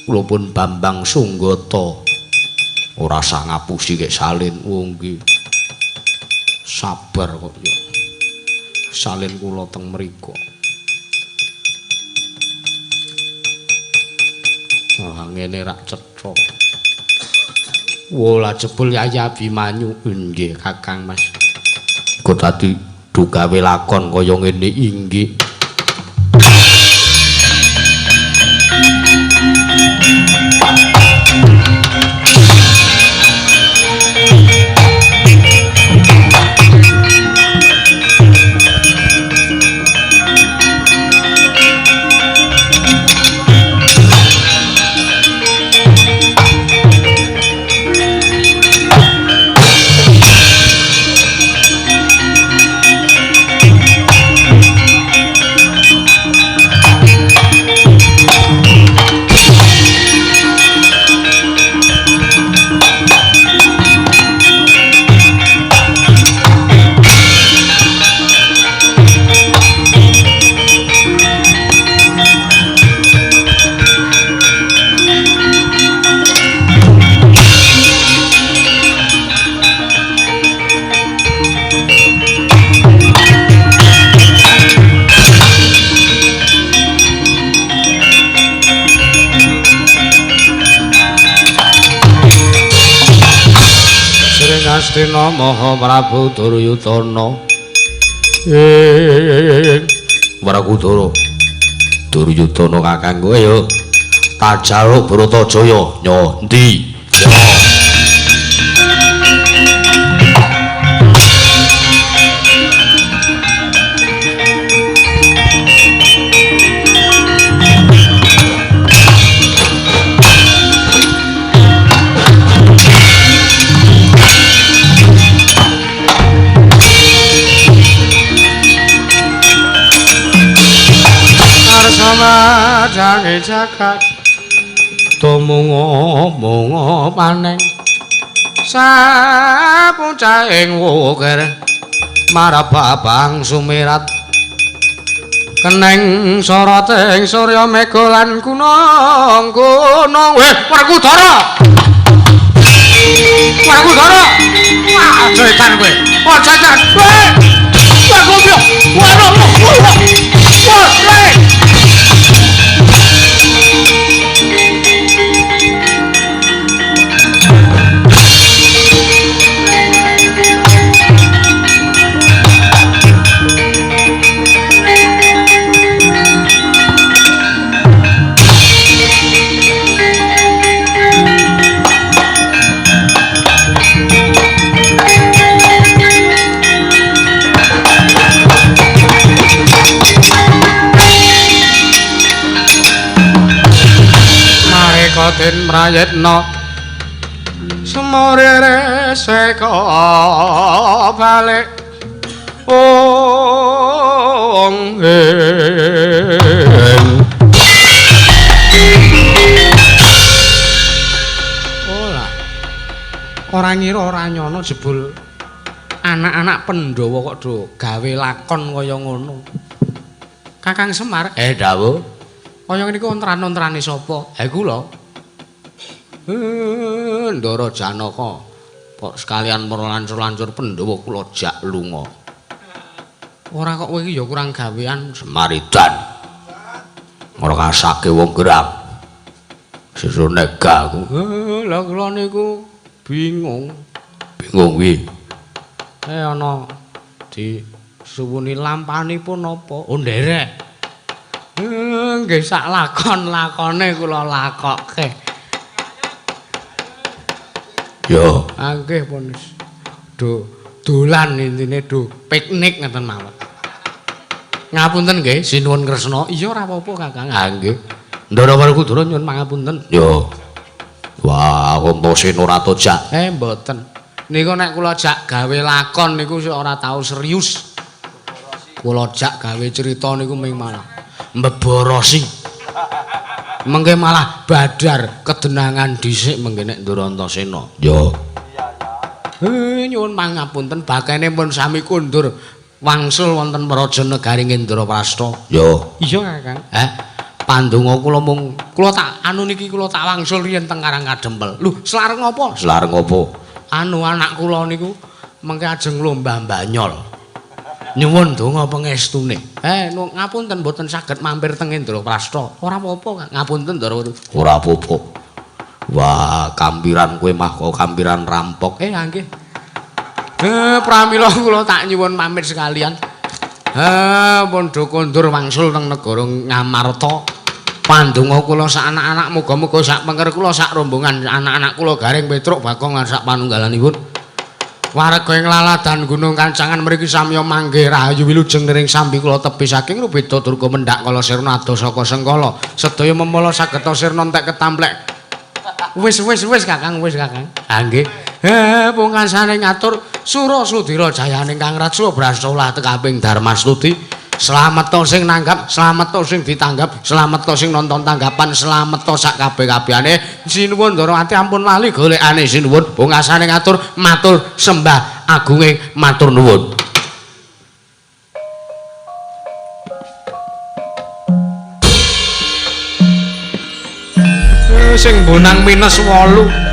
S1: Kula pun Bambang Sunggata. Ora usah ngapusi kek salin wong iki. Sabar kok ya. Salin kula teng mriku. Wah, ngene rak cetha. Wola jebul Yayi Abimanyu. Nggih, Kakang Mas.
S2: Kok dadi dugawe lakon kaya ngene inggih.
S1: Astina Maha Prabu Duryudana.
S2: Werkudara Duryudana kakangku ayo tajaluk Bratajaya nyo endi?
S1: Madange jagat tumunga-munga paneng sapuncahing wukir marababang sumirat keneng soroting surya mega lan gunung gunung. Weh, Werkudara! Werkudara! Wah, aja edan kowe. Aja edan. Weh! Wah, goblok. Wah, wah, wah. Wah, weh. Den Prayitna semurire seka balik ong ora ora ngira ora nyono jebul anak-anak Pandhawa kok do gawe lakon kaya ngono. Kakang Semar,
S2: dawuh.
S1: Kaya ngene iku ontran-ontrane sapa?
S2: Kula. Ndara Janaka. Kok sekalian para lancur-lancur Pandhawa kula jak lunga.
S1: Ora kok kowe iki ya kurang gawean.
S2: Semaridan. Ngrekasake wong gerang. Sesune gak aku.
S1: Lha kula niku bingung.
S2: Bingung kuwi.
S1: Ana disuwuni lampanipun napa? Oh nderek. Nggih sak lakon-lakone kula lakokke.
S2: Yo,
S1: nggih pun do dolan intine do piknik ngeten mawon. Ngapunten nggih, sinuwun Kresna. Iya ora apa-apa, Kakang.
S2: Ha nggih.
S1: Ndara Werkudara nyuwun pangapunten.
S2: Yo. Wah, Antasena ora tojak.
S1: Mboten. Niku nek kula jak gawe lakon niku ora tau serius. Kula jak gawe cerita niku ming malah
S2: mbeborosi.
S1: Mengke malah badar kedenangan dhisik mengke nek Ndara Antasena.
S2: Yo.
S1: Nyuwun pangapunten bakene pun sami kundur wangsul wonten praja negari Indraprasta.
S2: Yo.
S1: Iya, Kakang. Pandonga kula mung kula tak anu niki kula tak wangsul riyen teng Karang Kadempel. Lho, selareng apa?
S2: Selareng apa?
S1: Anu anak kula niku mengke ajeng lomba banyol. Nyuwun donga pangestune. Ngapunten mboten saged mampir teng Indraprasta. Ora apa-apa, ngapunten Ndara.
S2: Ora apa-apa. Wah, kampiran kowe mah kok kampiran rampok.
S1: Nggih. Pramila kula tak nyuwun pamit sekalian. Pun do kondur wangsul teng negara Ngamarta. Pandonga kula sak anak-anak muga-muga sak pengker kula sak rombongan anak-anak kula Gareng Petruk Bagong lan sak panunggalanipun. Warga ing laladan Gunung Kancangan mriki samya manggih rahayu wilujeng nering sambi kula tebi saking Rubeda Durga mendhak kala sirna ado saka sengkala. Sedaya memala sageta sirna entek ketamplek. Wis wis wis Kakang, wis Kakang. Ha nggih. Pungkasane ngatur Sura Sudira jayane Kang Raja Brastolah tekaping Darmastuti. Slamet to sing nanggap, slamet to sing ditanggap, slamet to sing nonton tanggapan, slamet to sak kabeh-kabehane. Sinuwun Ndara Ati ampun lali golekane sinuwun. Pungkasane ngatur matur sembah agunge matur nuwun. Sing bonang minus 8.